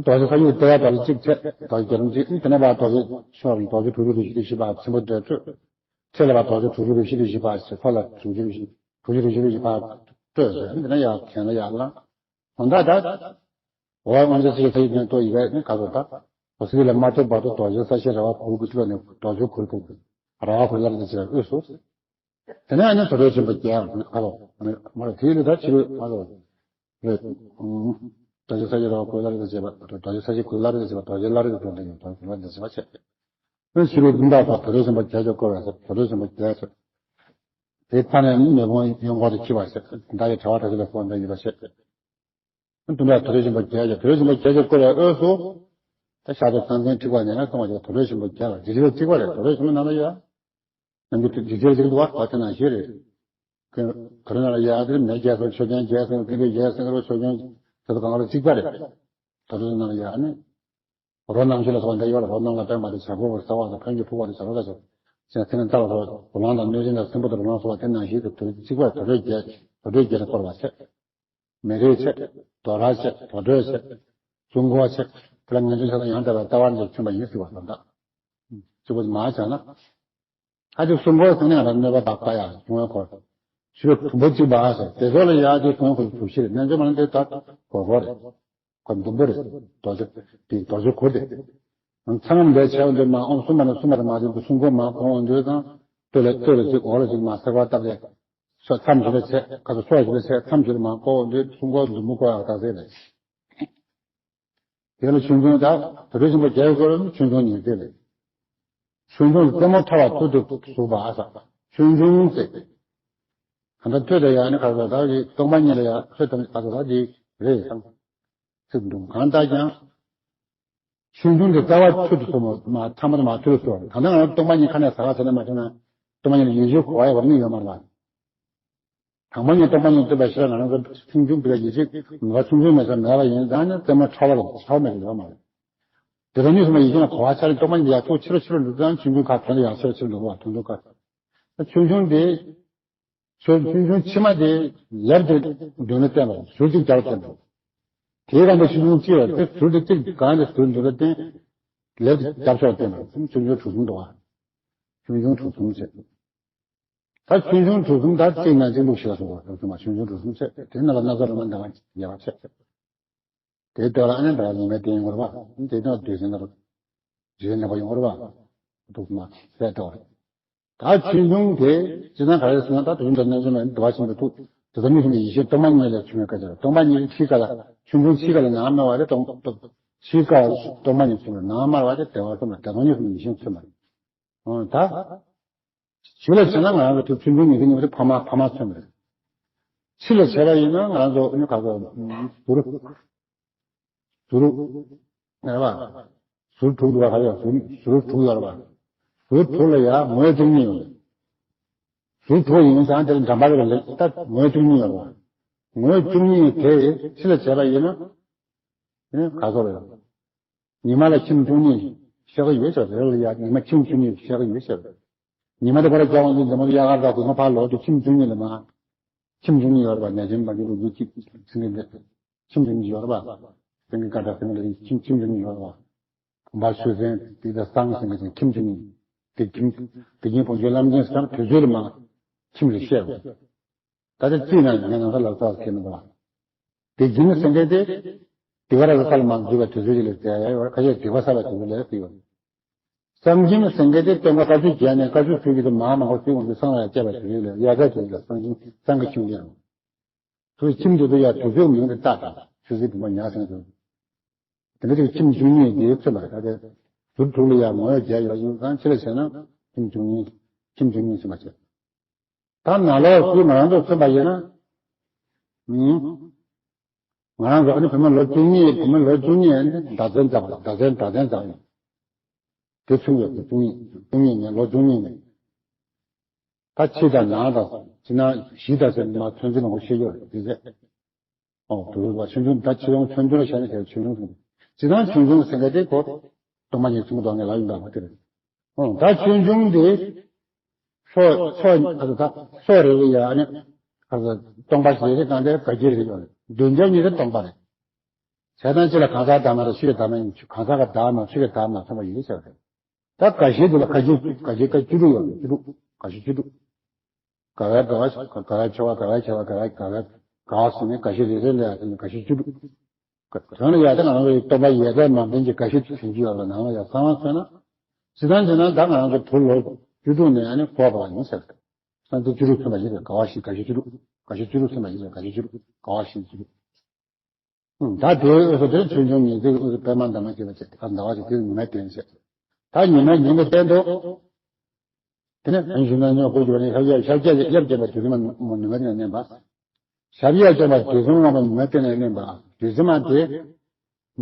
རྡོ་རྗེ་ས་གཞི་ལྟེ་བ་རྡོ་རྗེ་གཅིག་ཚད་རྡོ་རྗེ་རྒྱ་གྲམ་གཅིག་དེ་ནས་ཕར་རྡོ་རྗེ་ཤོག་རྡོ་རྗེ་དྲུག་ཅུ་རེ་བཞི་རེ་བཞི་པ་ཆེན་པོ་འདྲ་སྤྲོས། ཚད་ལ་ཕར་རྡོ་རྗེ་དྲུག་ཅུ་རེ་བཞི་རེ་བཞི་པ་ཞེས་ཐོག་ལ་དྲུག་ཅུ་རེ་བཞི་དྲུག་ཅུ་རེ་བཞི་རེ་བཞི་པ་སྤྲོས་ཟེར་འདི་ནས་ཡར་གྱེན་ལ་ཡར་ལངས། དོན་དག་ད། འོ་དབང་ཆེན་ས་གཞི་ས་གཞི་ཀུན་ཏོ་ཡི་གེ་ནི་ག་ཚོད་ད། འོ་ས་གཞི་ལ་མ་ཐུག་བར་དུ་རྡོ་རྗེ་ས་གཞི་ར་བ་གུར་གྱི་ཚུལ་ནས་རྡོ་རྗེ་གུར་གྱི་ར་བ་གུར་ལ་རེ་ཟེར་དབུས་སུ། དེ་ནས་ཨ་ནི་དུར་ཁྲོད་ཆེན་པོ་བརྒྱད་ཨ་ལོ། མ་རེད་དེའི་ལས་ད་ཕྱི་རོལ་ཨ་ལོ། རེད། རྡོ་རྗེ་ས་གཞི་ར་བ་གུར་ལ་རེ་ཟེར་བ་རྡོ་རྗེ་ས་གཞི་གུར་ལ་རེ་ཟེར་བ་རྡོ་རྗེ་ལ་རེ་ཟེར་བ་རྡོ་རྗེ་ལ་རེ་ཟེར་བ་བྱས། ཨ་ཕྱི་རོལ་འདི་དག་དང་དུར་ཁྲོད་ཆེན་པོ་བརྒྱད་ཀྱིས་བསྐོར་བའི་དུར་ཁྲོད་ཆེན་པོ་བརྒྱད་ཚོ། དེའི་མཐའ་ནས་མེ་དཔུང་གཡོན་སྐོར་དུ་འཁྱིལ་བ་བྱས། མདའ་ཡི་དྲ་བ་དྲ་ཞིག་ལ་སོགས་འདྲ་ཡོད་པ་བྱས། དུར་ཁྲོད་དུར་ཁྲོད་ཆེན་པོ་བརྒྱད་ཀྱིས་དུར་ཁྲོད་ཆེན་པོ་བརྒྱད་ཀྱིས་བསྐོར་བའི་དབུས་སུ། ད་ཤར་དུ་ཚངས་ཐིག་ཕྲེང་བ་ནས་ན་གསུངས་པ་ཞིག་དུར་ཁྲོད་ཆེན་པོ་བརྒྱད་ལ་རྗེས་ལུས་གཅིག་པ་རེད། དུར་ཁྲོད་ཆེན་པོ་ནང་ལ་ཡོད། ནམ་རྒྱུན་དུ་འཇིགས་བྱེད་ཅིག་འདུག་བ་དེ་ནང་བཞིན་རེད། དུར་ཁྲོད་ནང་ལ་ཡ་དེར་མེ་བརྒྱ་སོགས་ཆོས་ཅན་བརྒྱ་སོགས་ཀུན་འདུས་བརྒྱ་སོགས་ཆོས་ཅན་དེ་ཚོ་གང་ལ་གཅིག་པ་རེད། དུར་ཁྲོད་ནང་ལ་ཡ་ནི། རོ་རྣམ་བཞི་ལ་སོགས་པ་འདྲ་ཡོད་ལ་རོ་རྣམས་ལ་སྤེན་པ་དང་བྱ་རྒོད་པ་ཟ་བ་དང་ཕན་གྱི་ཕུག་པ་དང་བྱ་རོག་ལ་སོགས། ཅན་ཚེ་རིང་རྩ་ལ་སོགས་རོ་ལངས་དང་གནོད་སྦྱིན་དང་སྲིན་པོ་དང་རོ་ལངས་སོགས་པ་དེ་ནང་བཞིན་དུ་དུར་གཅིག་པ་དུར་ཁྲོད་བརྒྱད་དུར་ཁྲོད་བརྒྱད་ལ་བསྐོར་བ་བྱས། མེ་རིའི་ཆེ། རྡོ་ར་ཆེ། རྡོ་གྲོལ་ཆེ། གཙུག་འཁོར་ཆེ། དེ་ལ་ངེས་འབྱུང་ཆེ་དང་ཡང་དག་པའི་ལྟ་བ་འདི་མཚོན་པ་ཡིན་སྲིད་པ་དང་། གཅིག་པོ་མ་བྱས་ན། ཨ་ཅིག་གསུང་འཁོར་ཟེར་ནས་ང་རང་གནོད་པ་བཏགས་པ་ཡ་གསུང་བའི་འཁོར། ཞུ་བའི་དུམ་བུ་གཅིག་པ་ཟེར་དེ་ཚོ་ལ་ཡ་ཅིག་གསུང་འཁོར་གྲུ་བཞི་རེད། རྣལ་འབྱོར་མ་ལ་དེ་ད་གོ་གོ་རེད། གོ་འདུམ་པོ་རེད། རྡོ་རྗེ་དེ་རྡོ་རྗེ་གུར་དེ། ཚང་མ་ལས་བྱས་འདི་མ་ཨོཾ་སུམ་མ་ན་སུམ་མ་རེ་མ་ཅིག་གསུང་འཁོར་མ་གོ་འོང་དུས་ཙང་སྟོད་ལ་སྟོད་ལ་ཅིག་འོག་ལ་ཅིག་མ་སེར་བ་བཏབ་རེད། སོ་མཚམས་ཞིག་ལ་བྱས་ཁ་སོ་སོ་ཞིག་ལ་བྱས་མཚམས་ཞིག་ལ་མ་གོ་འོང་དུས་གསུང་འཁོར་འདུམ་པོ་གོ་ཡག་རྟགས་གསལ་རེད། དེ་ལ་ཆོས་འབྱུང་དང་དུར་ཁྲོད་ཆེན་པོ་རྒྱལ་བའི་སྐོར་ལ་ཆོས་འབྱུང་ཉེར་བརྒྱད་རེད། ཆོས་འབྱུང་རྩེ་མོ་ཕྲ་བ་ཐུར་དུ་ཟུག་པ་ཨ་ས། ཆོས་འབྱུང་ཟེར། གང་ལྟར་ཐོས་དང་ཡང་ནི་ཁ་ས་ད་ཀྱི་སྟོང་པ་ཉིད་ལ་ཡང་ཐོས་དང་ཁ་ས་ད་ཀྱི་རེད་ཡང་། ཚིག་འདུག་གང་ལྟར་ཀྱང་། ཆོས་འབྱུང་དེ་རྩ་བ་ཐུར་དུ་སོང་བ་མ་ཐ་མ་དུ་མ་ཐུར་དུ་སོང་བ་ད་ལྟ་ང་རང་སྟོང་པ་ཉིད་ཁ་ནས་ས་ཁ་ས་ནས་མ་ཐོན་ན་སྟོང་པ་ཉིད་ལ་ཡིད་ཆེས་གོ་བ་ཡོད་པ་ནི་ཡོད་མ་རེད་པ། དང་པོ་ཉིད་སྟོང་པ་ཉིད་སྟོན་པ་ཞེས་ང་རང་ཚོ་ཆུང་ཆུང་པའི་ཡིད་ཆེས་མེད་པ་ཆུང་ཆུང་མེད་ས་མེད་པ་ཡིན་ཙང་ནི་རྩེ་མོ་ཕྲ་བ་ལ་ཕྲ་བ་མེད་པ་ཡོད་མ་རེད། དེ་དང་གཉིས་སུ་མ་ཡིད་ཆེས་ན་གོ་བ་ཆ་རེ་སྟོང་པ་ཉིད་ཡར་ཐུག་ཕྱི་རུ་ཕྱི་རུ་འགྲོ་ཙང་ཆུང་ཆུང་ཁ་དོན་ཡར་ཕྱི་རུ་ཕྱི་རུ་འགྲོ་བ་དོན་དུ་ཁ། ཆུང་ཆུང་དེ། ཆུང་ཆུང་ཕྱི་མ་དེ་ལེབ་དེ་མདུན་ལ་བསྟན་པ་ཟུར་གཅིག་རྒྱབ་བསྟན་པ། དེའི་སྒང་དུ་ཆུང་ཆུང་གཅིག་ཡོད་དེ་ཟུར་དེ་གཅིག་གང་དེ་ཟུར་མདུན་ལ་བསྟན། ལེབ་དེ་རྒྱབ་ཕྱོགས་བསྟན་པ་ཆུང་ཆུང་གྲུ་གསུམ་འདུག་བ། ཆུང་ཆུང་གྲུ་གསུམ་བྱས། ད་ཆུང་ཆུང་གྲུ་གསུམ་ད་གཅིག་ནང་གཅིག་ལུགས་ཤེས་སོང་བ་གྲུ་གསུམ་མ་ཆུང་ཆུང་གྲུ་གསུམ་བྱས་དེ་ནང་ལ་སྣ་ཚོགས་ལ་མ་འདང་བ་ཡལ་བ་བྱས། དེ་ལྟ་ལ་ཨ་ནི་འདྲ་ཉི་མའི་སྟེང་ཡོང་བར་བ། དེ་དང་དུས་ཟིན་ལ་རྗེས་ནེ་བ་ཡོང་བར་བ། འདུག་མ་ཟད་དོ། ད་ཆོས་འབྱུང་དེ་ཅི་ཙང་ག་རེ་ཟེར་ན་ད་དུས་འདི་ནང་བཞིན་ལ་འདུ་བ་ཆེན་པོའི་ཐུགས་དེ་ཙམ་མི་ཤེས་ནས་ཡེ་ཤེས་སྟོང་པ་ཉིད་ལས་བྱུང་བའི་སྐད་ཆ་སྟོང་པ་ཉིད་ཕྱིའི་ཁ་ལ་ཆོས་འབྱུང་ཕྱིའི་ཁ་ལ་ནང་དམར་བ་རེད་སྟོང་ཕྱིའི་ཁ་ལ་སྟོང་པ་ཉིད་མཚོན་པ་ནང་དམར་བ་རེད་བདེ་བ་མཚོན་པ་དེ་ཙམ་མི་ཤེས་ནས་ཡེ་ཤེས་མཚོན་པ་རེད། ད། ཞུ་ལ་བྱས་ན་ང་རང་གི་ཐུགས་ཆུང་ཆུང་ཉིད་ཀྱི་ཉིད་དེ་ཕ་མ་ཕ་མ་མཚོན་པ་རེད། ཕྱི་ལ་བྱས་པ་ཡིན་ན་ང་རང་ཚོ་ཨ་ནི་ག་ཚོད་ཟུར་ཟུར་ངེས་པ་ཟུར་དྲུག་འདུག་བ་ག་ཡོད་ཟུར་ཟུར་དྲུག་ཡོད་རེད་བ། ཟུར་དྲུག་ལ་ཡ་ངོས་བཅུ་གཉིས་ཡོད། ཟུར་དྲུག་ཡིན་ཙང་དེར་འགྲམ་པ་རེ་ལ་ད་ངོས་བཅུ་གཉིས་ཡོད་རེད་བ། ངོས་བཅུ་གཉིས་དེ་ཕྱི་ལ་བྱས་པ་ཡིན་ན་ཨ་ནི་ག་ཚོད་རེད། ཉི་མ་ལ་ཁྱིམ་བཅུ་གཉིས་ཤར་གི་ཡོད་ཟེར་རེད་ལ་ཡ་ཉི་མ་ཁྱིམ་བཅུ་གཉིས་ཤར་གི་ཡོད་ཟེར། ཉི་མ་དེ་ཁོ་ར་རྒྱ་དབང་འདུས་འཛམ་བུ་གླིང་གཡག་དཀར་དང་གོས་ལྔ་ཕར་ལོག་དུས་ཁྱིམ་བཅུ་གཉིས་ལ་མ། ཁྱིམ་བཅུ་གཉིས་ཡོད་རེད་པ་ཉ་ཆེན་མ་གྱུར་རུ་རྒྱུ་གཅིག་ཟིན་གི་འདི། ཁྱིམ་བཅུ་གཉིས་ཡོད་རེད་པ། སེང་གེ་ཀ་དགྲ་སེང་གེ་ལ་ཁྱིམ་ཁྱིམ་བཅུ་གཉིས་ཡོད་རེད་པ། བུམ་པ་ཆུ་སྲིན་དེ་དང་སང་སེང་གེ་ཅན་ཁྱིམ་བཅུ་གཉིས། དེ་ཁྱིམ་དེ་ཉིན་དཔུང་འཇོལ་རྣམ་རྒྱལ་སམ་དུས་ཚོད་ལ་མ། ཁྱིམ་ལ་བཤད་རེད། ད་ལྟ་རྩིས་ན་ངས་ནང་ས་ལག་རྩལ་ཁྱེར་མི་འདུག་བ། དེ་སྦྱིན་ཟེར་མཁན་དེ། སྡིག་པ་ར་ས་ལ་མ་འཛུལ་བ་དེ་ཚོ་ཡིན་ལས་ཟེར་ཡ་ཡོད་ཁ་ཤས་སྡིག་པ་བསགས་པ་དེ་ཚོ་ལས་ཟེར་ཡོད། སངས་རྒྱས་ཟེར་མཁན་དེ་སྟོན་ཁ་བཀའ་ཆོས་བརྒྱད་ནས་བཀའ་ཆོས་ཚུལ་གྱི་དུ་མ་མང་པོ་ཚུལ་འོང་དུ་སངས་ལ་བཅས་པ་དེ་ཚོ་ལས་ཡ་ས་དེ་ལ་སངས་རྒྱས་སངས་རྒྱས་ཁྱིམ་ལས་རུང་། དུ་ཁྱིམ་དེ་ཚོ་ཡ་དུ་ཚོད་མིང་དུ་བཏགས་དང་ཆུ་ཚོད་བུམ་པ་ཉག་སེང་ཚོ། དེ་འདྲ་ཅིག་ཁྱིམ་བཅུ་གཉིས་དེའི་ཚོད་ལ་ད་དེ་ཟུར་དྲུག་ལ་ཡ་ངོ་བོ་བརྒྱད་ཡོད་ཡིན་ཙང་ཕྱི་ལ་བྱས་ན་ཁྱིམ་བཅུ་གཉིས་ཁྱིམ་བཅུ་གཉིས་ཟེར་མ་བྱེད། ད་ནང་ལོགས་སུ་ང་རང་ཚོ་མཚོན་པ་ཡིན་ན། ཨུམ། ང་རང་ཚོ་ཨ་ནི་བུད་མེད་ལོ་བཅུ་གཉིས་བུད་མེད་ལོ་བཅུ་གཉིས་ཨ་ནི་ཟླ་མཚན་འཛག་པ་ཟླ་མཚན་ཟླ་མཚན་འཛག་ཡོད། དེ་ཚུན་ཡོད་དེ་བཅུ་གཉིས་བཅུ་གཉིས་ནས་ལོ་བཅུ་གཉིས་ནས། ད་ཕྱི་དང་ནང་དང་ཕྱི་ནང་བཞི་དང་ཟེར་ནས་མ་ཚོན་ཚོན་ལ་ངོ་ཤེས་ཡོད་རེད་དེ་ཟེར། ཨོ་དུ་བ་ཆུང་ཆུང་ད་ཆུང་ཆུང་ཆུང་ཆུང་ལ་བཤད་ན་ཆུང་ཆུང་ཟེར། ཅི་ད་ཆུང་ཆུང་ཟེར་མཁན་དེ་གོ། སྟོང་པ་ཉིད་ཚུལ་དུ་ངེས་ལ་ཡིན་པ་མ་དེ་རེད། ཨོ་ད་ཆུང་ཆུང་དེ། སོ་སོ་ཨ་ད་སོ་རེ་རེ་ཡ་ནི། ཨ་ད་སྟོང་པ་ཞིག་རེ་གང་དེ་ག་གི་རེ་ཡོད་རེད། བདུན་བརྒྱ་ཉིད་དེ་སྟོང་པ་རེད། བྱས་ཙང་ཅི་ལ་གང་ཟག་བདག་མ་རེད་ཕྱི་ཡི་བདག་མ་ཡིན་གང་ཟག་ག་བདག་མ་ཕྱི་ཡི་བདག་མ་ཚང་མ་ཡིན་ཟེར་རེད། ད་འགའ་ཤས་དེ་ལ་འགའ་ཤས་འགའ་ཤས་ཀ་བཅུ་དྲུག་ཡོད་རེད་བཅུ་དྲུག་འགའ་ཤས་བཅུ་དྲུག་དགའ་བའི་དགའ་བ་དགའ་བའི་ཆེ་བ་དགའ་བའི་ཆེ་བ་དགའ་བའི་དགའ་བའི་དགའ་བ་ཟེར་ནས་འགའ་ཤས་རེ་རེ་ལ་ཡ་དེ་ནས་འགའ་ཤས་བཅུ་དྲུག་དོན་ལ་ཡ་དེ་ང་རང་ཚོའི་སྟོན་པ་ཡས་པའི་ནང་བསྟན་གྱི་འགའ་ཤས་ཟིན་གྱི་ཡོད་ལ་ནང་ལ་ཡ་གསང་བ་མཚོན་ན། ཇི་ལྟར་ཇི་ལྟར་ད་ང་རང་ཚོ་བུ་ལོ་བཅུ་དྲུག་ནས་ཨ་ནི་འཁོར་བ་ཡིན་ཟེར། སང་དུ་བཅུ་དྲུག་ཐོན་པ་ཡིན་ཟེར་དགའ་བ་ཞིག་འགའ་ཤས་བཅུ་དྲུག་འགའ་ཤས་བཅུ་དྲུག་ཐོན་པ་ཡིན་ཟེར་འགའ་ཤས་བཅུ་དྲུག་དགའ་བ་ཞིག་བཅུ་དྲུག་ད་དེའི་འོས་སུ་དེར་ཆོས་འབྱུང་ཉིད་དེ་འོས་སུ་པད་མ་འདབ་མ་བྱས་པ་བྱས་ད་ཟླ་བ་ཞིག་དེར་ཉི་མའི་སྟེང་བྱས། ད་ཉི་མ་ཉིན་གྱི་སྟེང་དུ། དེ་ནས་གཞུང་ན་ཉོ་དགོས་ཀྱི་བ་ནི་ཤར་རྒྱག་ཤར་རྒྱག་གི་དབྱར་བྱས་པ་དུས་མ་ནུ་མ་དེ་ནས་མནན་པ། ཤར་རྒྱག་བྱས་པ་དུས་གསུམ་ལ་ནུ་མ་དེ་ནས་མནན་པ་དུས་གསུམ་མ་དེ།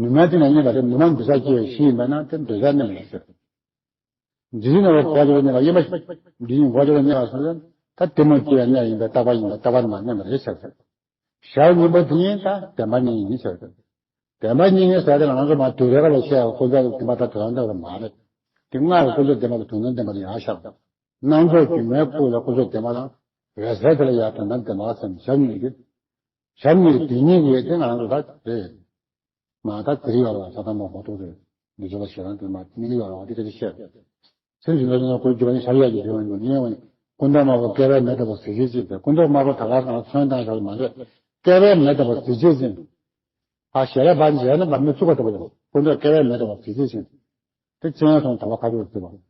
ནུ་མ་དེ་ནས་མནན་པ་དེ་ནུ་མ་འདོད་ཆགས་སྐྱེ་བའི་གཞི་ཡིན་པ་ན་དེ་འདོད་ཆགས་མནན་པ་ཟེར། འཇིགས་ནས་བ་གོ་བ་ཅོ་ར་མནན་པ་གཡོན་པ་འདི་ཡིན་གོ་བ་ཅོ་ར་མནན་པ་སོང་ཙང་ད་དེ་མོ་སྐྱེ་བའི་གནས་ཡིན་པའི་རྟག་པ་ཡིན་པ་རྟག་པ་ནུ་མ་མནན་པ་རེད་ཟེར་ཟེར། ཞག་གཉིས་པ་དེ་ཉིད་ད་བདེན་པ་གཉིས་ཡིན་ཟེར་ཏེ། བདེན་པ་གཉིས་ཡིན་ཟེར་ཏེ་ང་ཚོ་མ་དུས་རེ་ག་ལ་བཤད་ཡ་ཀུན་རྫོབ་བདེན་པ་དང་དོན་དམ་བདེན་པ་མ་རེད། དེ་སྔར་ཀུན་རྫོབ་བདེན་པ་དང་དོན་དམ་བདེན་པ་ལ་ཡར་བཞག་དང་། སྣ་ཚོགས་སྒྱུ་མའི་སྐུ་ལ་ཀུན་རྫོབ་བདེན་པ་དང་འོད་གསལ་དེ་ལ་ཡར་དོན་དམ་བདེན་པ་ཟེར་ནས་ཞབས་གཉིས་ཀྱི། ཞབས་གཉིས་དེ་གཉིས་ཀྱི་དེ་ང་ཚོ་ད་རེད། མ་ད་དེ་ཡོད་རེད་བ་ས་དང་མ་ཧོ་ཏོ་རེད། འདི་ཚོ་ལ་ཞེ་སྡང་དེ་མ་མིག་ཡོད་རེད་བ་དེ་ག་ཅི་བཤད། སེམས་ཞིག་ལ་ནི་ཁོའི་རྒྱུ་བ་ནི་ཤར་ཡག་གི་རྒྱུ་བ་ནི་ཡིན་ནའི་སྐུ་མདོག་དམར་པོ་བསྐལ་པའི་མེ་ལྟ་བུ་གཟི་བརྗིད་ཅན་ཏེ། སྐུ་མདོག་དམར་པོ་ད་ག་སང་ཚོན་དང་ཞག་མ་རེད། བསྐལ་པའི་མེ་ལྟ་བུ་གཟི་བརྗིད་ཅན། ཨ་ཞལ་ལས་བར་མཇལ་ན་བར་མེད་བཙུགས་པ་ལྟ་བུ་ཡང་སྐུ་མདོག་བསྐལ་པའི་མེ་ལྟ་བུ་གཟི་བརྗིད་ཅན། དེ་སྤྱན་སོང་དམ་པ་མཁའ་སྤྱོད་ལ་གཟིགས་པ།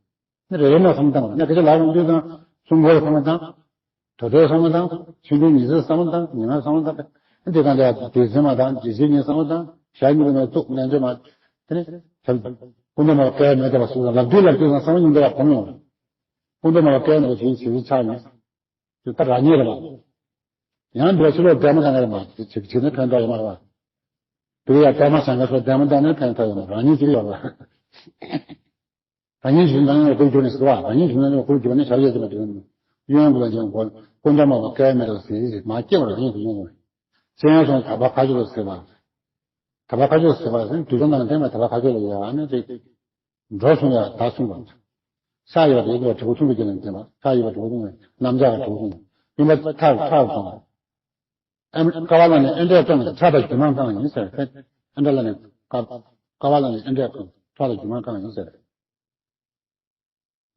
ནི་རེ་རེ་ནས་བསམ་བཏང་བ་ནི་སྐད་ཆ་ལ་རང་དུས་དང་གསུང་འཁོར་བསམ་བཏང་། དུར་ཁྲོད་བསམ་བཏང་། ཆོས་འབྲེལ་ཉི་ཤུ་བསམ་བཏང་། ཉི་མ་བསམ་བཏང་། འདི་གང་དེ་དུས་ཚོད་མ་དང་རྗེས་ཤུལ་ཉིན་བསམ་བཏང་། ཞག་གཉིས་ལ་ནས་བཙུགས་ནས་འཇོག་མ། དེ་ནི་བྱ་སྐུ་མདོག་དམར་པོ་བསྐལ་པའི་མེ་ལྟ་བུ་གཟི་བརྗིད་ཅན། ལབ་དུས་ལབ་དུས་དང་བསམ་བློ་ཉིན་ལྟར་གོམས་ཡོང་། སྐུ་མདོག་དམར་པོ་བསྐལ་པའི་མེ་ལྟ་བུ་གཟི་བརྗིད་ཅན་ཆགས་ཡིན། དེ་ལྟར་རང་ཉིད་རེད་པ། ཡང་འདི་ལ་ཕྱི་ལོགས་ལྡན་མ་གང་ག་རེད་མ་དེ་བྱེད་བྱེད་ན་ཕན་ཐོགས་ཡོད་མ་རེད་པ། དེ་ཡང་ལྡན་མ་གང་ག་སོགས་ལྡན་མ་ལྡན་ན་ཕན་ཐོགས་ཡོད་མ་རེད། རང་ཉིད་ཅིག་ཡོད་རེད། རང་ཉིད་གཞན་དང་ཡང་ཁུར་གྱུར་ནས་ཟེར་བ། རང་ཉིད་གཞན་དང་ཡང་ཁུར་གྱུར་ནས་བྱ་བྱེད་ཀྱི་མ་དོན། གཡོན་དགུ་ལ་འཇོག་གོ། སྐུ་མདོག་དམར་པོ་བསྐལ་པའི་མེ་ལྟ་བུ་གཟི་བརྗིད་ཅན་མ་སྐྱེ་བར་རང་ཉིད་དུ་ཡོང་བ། སྤྱན་སོང་དམ་པ་མཁའ་སྤྱོད་ལ་གཟིགས་པ། དམ་པ་མཁའ་སྤྱོད་ལ་གཟིགས་པ་ཟེར་ན་དུས་གསུམ་དང་ལྡན་པའི་དམ་པ་མཁའ་སྤྱོད་ལ་ཡང་ནི་དེ། འགྲོ་གསུངས་ཡ་ད་གསུངས་པ། ས་ཡི་བ་དེ་ཡི་བ་དྲུག་གསུང་གི་རྒྱུ་ནས་བསྟན་པ། ས་ཡི་བ་དྲུག་གསུང་གི་རྣམ་གཞག་ག་དྲུག་གསུང་། ཡིན་པ་ཐག་ཐག་སོང་། ཨེ་ཀ་བ་ལ་ནི་ཨེ་འདྲས་སྟོན་ནས་ཁྲག་དང་རྒྱུ་མ་གང་ཡིན་ཟེར། ཨེ་འདྲ་ལ་ནི་ཀ་ཀ་བ་ལ་ནི་ཨེ་འདྲས་ཁྲག་དང་རྒྱུ་མ་གང་ཡིན་ཟེར།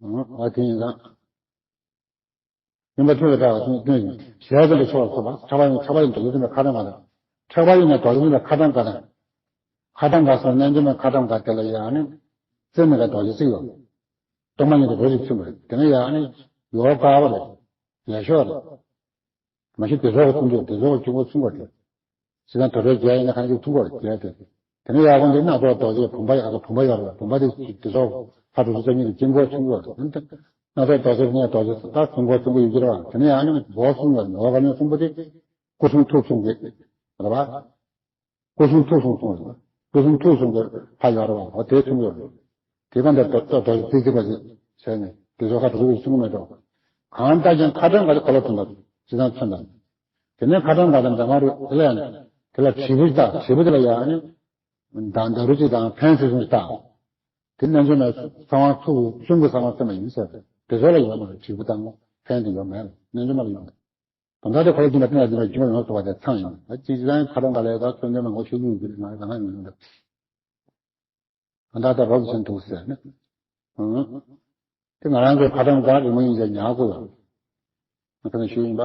འོ་དེ་ཡིན་ཙང་། ཡིན་པ་ཐུག་ལ་བཀྲ་བ་གསུང་སྟོན་ཞིང་ཞལ་དུ་འདི་ཆོག་ལ་སོགས་པ་ཕྲག་པ་ཡིན་ཕྲག་པ་ཡིན་དུ་ཡོད་དུ་མེད་ཁ་གྲངས་མ་དང་། ཕྲག་པ་ཡིན་ན་དོ་ཡོད་མེད་ཁ་གྲངས་ག་དང་། ཁ་གྲངས་ག་སོགས་རྣལ་འབྱོར་མའི་ཁ་གྲངས་ག་དེ་ལ་ཡང་ནི། རྩེ་ནས་ག་རྡོ་རྗེ་བརྩིགས་ཡོད། གཏོར་མ་ཉིད་དུ་རོ་ཞིག་ཚུད་པ་རེད། དེ་ནས་ཡང་ནི། ཡོ་དཀར་པོ་རེད། ལས་ཤོག་རེད། མ་གཞི་དེ་ཟོག་གི་ཐུང་ཐུང་དེ་ཟོག་གི་ཆུང་ཀུ་ཆུང་ཀུ་རེད། ཞེ་སྡང་དོ་རོས་རྒྱལ་ཡིན་ན་གང་ཅིག་ཐུང་ཀུ་རེད་རྒྱལ་དེ། དེ་ནས་ཡར་ཁོང་དེ་སྣ་ཚོགས་རྡོ་རྗེ་བུམ་པ་ཡག་གི་བུམ་པ་ཡོད་རེད། བུམ་པ་དེ་དེ་ཟོག་ལྷ་དྲུག་ཅུ་རྩ་གཉིས་ཀྱི་དཀྱིལ་འཁོར་ཆུང་ཀུ་རེད། སྣ་ཚོགས་རྡོ་རྗེ་ནས་རྡོ་རྗེ་ད་ཐུང་ཀུ་ཆུང་ཀུ་ཡོད་ཀྱི་རེད་བ། དེ་ནས་ཡང་ནི་སྒོ་གསུམ་ཡོད་རེད། འོག་ག་ནས་གསུམ་པོ་དེ་སྐུ་གསུང་ཐུགས་གསུང་གི་རེད་བ། སྐུ་གསུང་ཐུགས་གསུང་གསུང་རེད། སྐུ་གསུང་ཐུགས་གསུང་གི་ཕ་ཡོད་རེད་བ། འོ་དེ་གསུང་ཡོད་རེད། དེ་ག་འདྲ་ཏོག་ཏོག་ཏོག་ཏིག་ཏིག་པ་ཞིག་བྱས་ནས་དེ་ཚོ་ཁ་དྲུག་གི་གསུང་མེད་དོ། གང་ལྟར་ཀྱང་ཁ་གྲངས་འགའ་དེ་གོ་ལ་ཐོན་པ་ཅི་ཙམ་ཐོན་དང་། དེ་ནས་ཁ་གྲངས་འགའ་དང་འདྲ་མ་རེད། དེ་ལ་ཡང་དེ་ལ་དྲིལ་བུ་དང་དྲིལ་བུ་དེ་ལ་ཡང་ནི་དང་ད་རུ་ཅི་དང་ཕན་ཚུན་ཚུན་བཏགས། དེ་རྣལ་འབྱོར་མའི་གསང་བ་ཐུགས་གསུང་གི་གསང་བ་སེམས་ཡིན་ཟེར། དེ་ཚོ་ལ་ཡོད་མ་རེད། དྲིལ་བུ་དང་ཕན་དེ་ཡོད་མེད་ལ་རྣལ་འབྱོར་མ་ལ་ཡོད་མ་རེད། དོན་དག་དེ་ཁོ་རང་སྦྱིན་པ་སྟེང་ལ་སྦྱིན་པ་སྦྱིན་པ་ཡོངས་སུ་རྫོགས་པ་དེ་ཚང་ཡིན། ད་ཅིག་ཅིག་ཡང་ཁ་གྲངས་འགའ་ལས་ད་ཚོད་འདོན་མ་ངོ་ཤེས་རྒྱུ་ཡོད་ཀྱི་རེད། ང་རང་ང་ཡིན་འདུག་དོན་དག་ད་རོབ་ཟིན་འདུག་ཟེར་ནས། ཨང་། དེ་ང་རང་ཚོའི་ཁ་གྲངས་འགའ་རིང་མོ་ཡིན་ཟེར་ཉར་དགོས་པ། ང་ཁ་ནས་ཞུས་ཡིན་པ།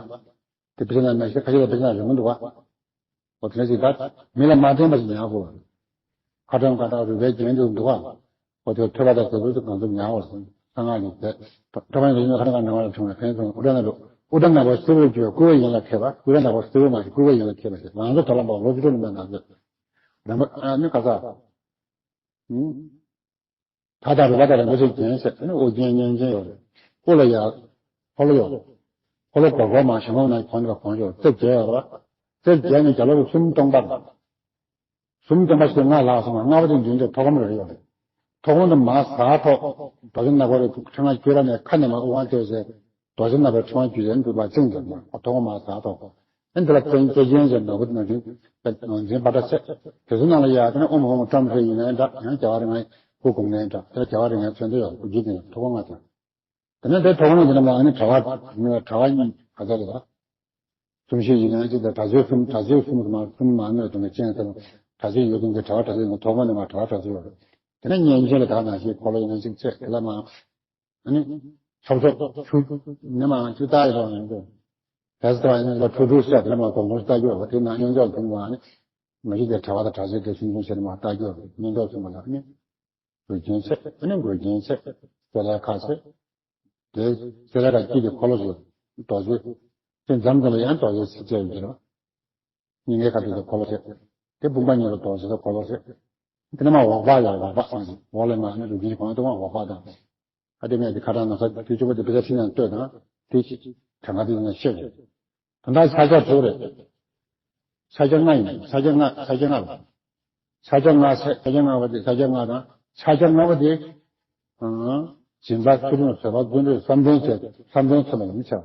དེ་དཔེ་ཆ་ནང་མེད་ཤག་ཁ་ཤས་ལ་དཔེ་ཆ་ནང་རིང་མོ་འདུག་བ། འོ་དེ་ནས་ཅིག་ད་མི་ལ་མ་བརྟེན་པ་ཞིག་ཉར་དགོས་པ། ཁ་གྲངས་ཁ་གྲངས་རུས་པའི་རྒྱན་དུ་འདུག་བ། འོ་དེ་ཐོས་པ་དང་དེ་ཚོ་གང་ཚོད་ཉར་བར་སོང་། གསང་སྔགས་ཀྱི་དེ། ཐོས་པ་ཡིན་ན་ཁ་གྲངས་ནང་ལ་བྱུང་བའི་ཕན་ཚུན་ཨུ་ཏྲ་ན་རུ། ཨུ་ཏྲ་ན་བ་སེ་བོར་གྱུར་བའི་སྐུ་བའི་ཡོན་ལ་མཁས་པ། ཨུ་ཏྲ་ན་བ་སེ་བོར་མ་ཞིག་སྐུ་བའི་ཡོན་ལ་མཁས་པ་ཞིག་ང་ཚོ་དོ་ལ་འབའ་ལོ་བཅུ་དྲུག་ལ་མེད་ན་ཟེར། རིམ་པ་ཨ་ནི་ག་ས། ཨུ། ད་ལྟ་རུ་བ་དང་རིན་པོ་ཆེའི་རྒྱན་ཟེར་ནི་ཨོ་རྒྱན་སྙན་རྒྱན་ཡོད་རེད། དབུ་ལ་ཡ། འཁོར་ལོ་ཡོད་རེད། འཁོར་ལོ་སྒོར་སྒོར་མ་ཞིང་ཁམས་ནང་གོང་ནས་གོང་ཡོད་རྩེ་བརྒྱད་ཡོད་རེད་བ། རྩེ་བརྒྱད་ནི་རྒྱ་ལོ་རུ་སུམ་སྟོང་པ་རེད། སུམ་སྟོང་པ་ཞིག་ལྔ་ལྷག་སོང་བ། ལྔ་པ་དེ་འདུས་འདྲ་ཐོག་མ་རེ་ཡོད་རེད། ཐོག་མ་དུ་མ་ཟ་ཐོག་རྡོ་རྗེ་ནག་པོ་རེ་ཕྲེང་བ་བཅུ་ར་ནས་ཁ་ནས་མ་དབུ་དབང་བསྟོད་ཟེར། རྡོ་རྗེ་ནག་པོའི་ཕྲེང་བ་བཅུ་ཡན་འདུས་པ་ཅན་དུ་མ་ཐོག་མ་ཟ་ཐོག་ཨེ་འདི་ལ་བཙན་བཙན་ཅན་ཟེར་ནོར་བུ་ནང་བཞིན་ནང་འཛིན་པ་འདྲ་ཚེ། དེ་ཚོ་ནང་ལ་ཡ་དེ་ནས་ཨོཾ་ཧོཾ་ཏྲཾ་ཧྲཱིཿ་ཡིན་ནའི་འདྲ། ཡང་རྒྱལ་བ་རིགས་ལྔའི་སྐུ་བསྒོམ་ནའི་འདྲ། དེ་ལ་རྒྱལ་བ་རིགས་ལྔའི་མཚོན་དོན་ཡོད་རྒྱུ་དེ་ཐོག་མ་དང་། དེ་ནས་དེ་ཐོག་མ་དེ་ནས་ལ་ཨ་ནི་གྲྭ་པ་གྲྭ་པ་གཉིས་ག་ཚོད་རེད་པ། གསུམ་བཞི་ཡིན་ནའི་ཅི་ལྟར་གྲྭ་ཆོས་གསུམ་གྲྭ་ཆོས་གསུམ་མ་གསུམ་མ་ནོར་དུ་ནས་ཅན་ཟེར། གྲྭ་ཆོས་ཡོད་དུ་གི་གྲྭ་པ་གྲྭ་ཆོས་ཡོད། ཐོག་མ་ནས་མ་གྲྭ་པ་གྲྭ་ཆོས་ཡོད་རེད། དེ་ནས་སྙན་ཆེན་ལ་ད་ནང་བཞིན་འཁོར་ལོ་ཡིན་ན་ཅིག་ཚད་དེ་ལ་མ། ཨ་ནི། ཆོག་ཆོག་ཆུ། ནི་མ་ཆུ་ལྟ་ཡི་རོགས་ཡིན་དུ། བལ་སྟོད་ཡིན་ན་ཆུ་ཆུ་ཤ་དེ་ལ་མ་གོང་གོང་ལྟ་རྒྱུ་བ་དེ་ན་སྙན་ཆོག་ཐུང་བ་ནི། མ་གཞི་དེ་གྲྭ་པ་དང་གྲྭ་ཆོས་དེ་ཆུང་ཆུང་བྱས་ནས་མ་ལྟ་རྒྱུ་བ་སྙན་ཆོག་ཐུང་བ་ལ་ནི། གོས་རྒྱན་ཆེ་ཨ་ནི་གོས་རྒྱན་ཆེ། གསེར་ལས་ཁ་ཆེ། དེ་གསེར་ལས་ཁ་སྐྱིད་དེ་འཁོར་ལོ་ཆེ། རྡོ་རྗེ། དེ་འཛམ་གླིང་ལ་ཡང་རྡོ་རྗེ་ཆེ་ཆེ་ཡོད་ཀྱི་རེད། སྙིང་གའི་ཁ་ཐུག་དེ་འཁོར་ལོ་ཆེ། དེ་དཔུང་པ་གཉིས་ལ་རྡོ་རྗེ་དེ་འཁོར་ལོ་ཆེ། དེ་ནས་མ་འོག་པ་ཡང་འོག་པ་སངས་ཤིང་འོག་ལས་མ་ནི་རུ་སྐྱེས་གོང་དུ་མ་འོག་པ་དང་། ཨ་དེ་མེད་དེ་ཁ་གྲངས་ན་ས་དེ་བཅུ་པ་དེ་དཔེ་ཆ་ཁྲིད་ན་ལྟོས་དང་དེ་ཞིག་གྲངས་ཀ་དེ་ན་ཤེས་དགོས། ད་ལྟ་ཕྱག་རྒྱ་དྲུག་རེད། ཕྱག་རྒྱ་ལྔ་ཡིན། ཕྱག་རྒྱ་ལྔ་ཕྱག་རྒྱ་ལྔ་རེད། ཕྱག་རྒྱ་ལྔ་ཚེ་ཕྱག་རྒྱ་ལྔ་པ་དེ་ཕྱག་རྒྱ་ལྔ་དང་ཕྱག་རྒྱ་ལྔ་པ་དེ། ཨང་། སྦྱིན་པ་ཚུལ་ཁྲིམས་བཟོད་པ་ཀུན་འདུས་བསམ་གཏན་བཅས་བསམ་གཏན་ཚུལ་ལ་ཡིན་ཕྱག་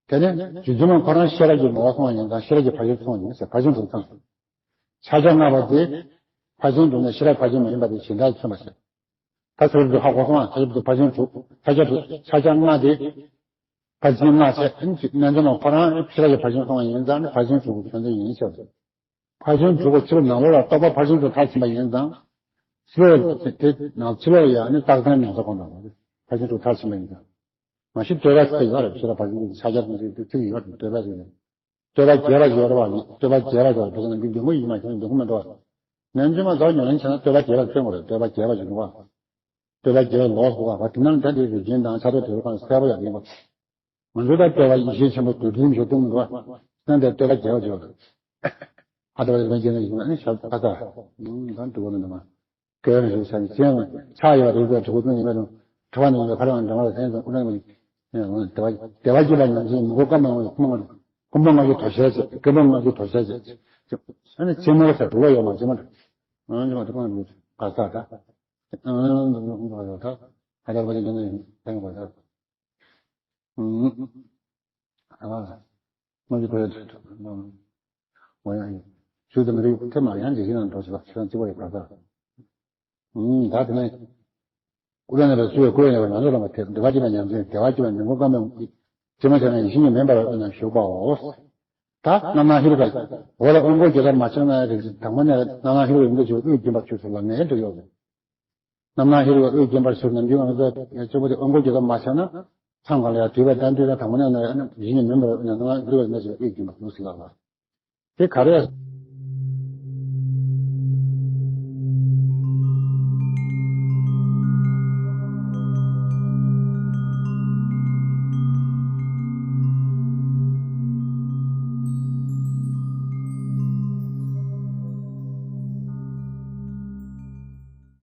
རྒྱ། དེ་ནས་རྗེ་བཙུན་མ་ཁོ་རང་ཤེས་རབ་ཀྱི་ངོ་བོ་སོང་བ་ཡིན་ཙང་ཤེས་རབ་ཀྱི་ཕ་ཤུལ་སོང་ཡིན་ཟེར་ཕ་ཤུལ་དུ་ཚང་། ཕྱག་རྒྱ་ལྔ་པ་དེ་ཕ་ཤུལ་དུ་ནས་ཤེས་རབ་ཕ་ཤུལ་མ་ཡིན་པ་དེ་གཞན་དག་མཚོན་པ་ཟེར། ད་ཚུར་དུ་ཧ་གོ་སོང་བ་ཚུར་དུ་ཕ་ཤུལ་དྲུག་ཕྱག་རྒྱ་དྲུག་ཕྱག་རྒྱ་ལྔ་དེ་ཕ་ཤུལ་ལྔ་ཟེར་ཨིན་ཅིག་རྣལ་འབྱོར་མ་ཁོ་རང་ཤེས་རབ་ཀྱི་ཕ་ཤུལ་སོང་བ་ཡིན་ཙང་ནི་ཕ་ཤུལ་དྲུག་གི་མཚོན་དོན་ཡིན་ཟེར། ཕ་ཤུལ་དྲུག་པོ་ཕྱི་རོལ་ནང་ལོགས་ལ་རྟོག་པ་ཕ་ཤུལ་དུ་མཐར་ཕྱིན་པ་ཡིན་ཙང་། ཕྱི་རོལ་དེ་ནང་ཕྱི་རོལ་ཡང་ནི་རྟགས་མཚན་མྱོང་ཚོར་གང་དང་། ཕར་ཕྱིན་དྲུག་མཐར་ཕྱིན་པ་ཡིན་ཙང་། མ་གཞི་བསྟོད་པ་ཟེར་ཡོད་རེད། ཕྱི་ལ་ཕར་ཕྱིན་དྲུག་ཕྱག་རྒྱ་དང་ཚིག་ཡོད་རེད། བསྟོད་པ་ཟེར་ཡོད། བསྟོད་པ་རྒྱས་པ་ཡོད་རེད་བ། བསྟོད་པ་རྒྱས་པ་ཡོད་རེད། བྱས་ན་འདི་འདོད་པ་ཡིན་མ་བྱས་ན་འདོད་པ་མི་འདུག་བ། ནམ་རྒྱུན་མ་ཟག་ཉོ་ལེན་བྱས་ན་བསྟོད་པ་རྒྱས་པ་སྟོན་དགོས་རེད། བསྟོད་པ་རྒྱས་པ་ཞིག་འདུག་བ། བསྟོད་པ་རྒྱས་པ་ལོགས་སུ་བ། དེ་ནང་ད་དེ་རིགས་རྒྱན་དང་ཆ་ཚང་དེ་རུ་གང་གསལ་པོ་ཡང་ཡིན་པ། ང་ཚོ་ད་བསྟོད་པ་ཡིད་བཞིན་ཆེན་པོ་འདུལ་ཁྲིམས་ཞུ་གཏོང་མི་འདུག་བ། སེམས་དེ་བསྟོད་པ་རྒྱས་པ་བརྗོད། ཨ་ཏི་བ་ཡོད་པའི་རྒྱན་ནི་ཡིན་ན་ནི་ཞབས་ཨ་ཏ། ད་འདུག་བ་ནི་མ། སྐལ་བ་ནི་ཞུ་ས་ནི་ཅན་ཆགས་ཡོད་རེད། པའི་གྲོགས་པོ་ཡིན་པ་དང་ཁྲོ་བ་ནི་ཡོད་པའི་ཁ་རང་འདྲ་བ་ལ་ཐན་སོང་ཨུ་རང་གི་བདེ་བ་བདེ་བ་སྐྱིད་པ་ཉམས་ཅིང་མི་མགོ་སྐམ་པ་ངོ་ཡི་ཁོང་མ་ཁོང་མ་ང་ཚོ་དོ་ཤལ་ཆེ་སྐྱེ་བོ་ང་ཚོ་དོ་ཤལ་ཆེ། ཨ་ནི་ཅན་མོ་ལ་ཟེར་འགྲོ་བ་ཡོད་མ་ཅན་མོ་ལ། ཨ་ནི་ང་ཚོ་ཁོང་གི་ག་ས་ད། ཨ་ནི་ང་ཚོ་ཁོང་གི་ག་ས་ད། ཨ་ད་བ་ཅན་ཅན་ནི་ཐན་ག་ས། ཨ། མ་གི་བོད། ཨོ་ཡ་ཡིན། ཞུ་དུ་མི་རིགས་ཐེབས་མ་ཡང་འཇིགས་ཤིང་ནང་འགྲོ་ཞིག་ལ་ཁྱེད་རང་གཅིག་པ་ཡོད་ག་ས། ཨུམ་ད་དེ་ནས། ཀུ་ར་ནས་ར་སུ་ཡོད་ཀུ་ར་ཡོད་ང་ཚོ་ལ་མ་ཐེབས་འདི་བ་གཅིག་པ་ཉམས་ཅན་བདེ་བ་གཅིག་པ་མི་མགོ་སྐམ་པའི་དུས་མ་བྱས་ན་ཡིད་བཞིན་གྱི་མེ་འབར་བའི་དབུས་ན་བཞུགས་པའོ། ད་རྣམ་སྣང་ཧེ་རུ་ཀ་འོ་ལ་དབང་བསྐུར་རྒྱ་གར་མ་ཆགས་ན་རིགས་དང་པོ་ནས་རྣམ་སྣང་ཧེ་རུ་ཀ་ཡོང་དུས་ཀྱི་དབུས་རྒྱུན་པར་ཆུད་ཟོས་ལ་ངས་འགྲོ་ཡོད་རེད། རྣམ་སྣང་ཧེ་རུ་ཀ་དབུས་རྒྱུན་པར་ཆུད་ནམ་རྒྱུན་ང་ཚོ་གཙོ་བོ་དེ་དབང་བསྐུར་རྒྱ་གར་མ་ཆགས་ན། མཚམས་གང་ལ་ཡང་དུས་པའི་ལྟ་འདུས་ན་དང་པོ་ནས་ན་ཡང་ཡིད་བཞིན་མེ་འབར་བའི་དབུས་ན་རྣམ་སྣང་ཧེ་རུ་ཀ་ཡོད་ན་ཞིག་དབུས་རྒྱུན་པར་ཆུད་ཟོས་ལ་ལ། དེ་ག་རེ།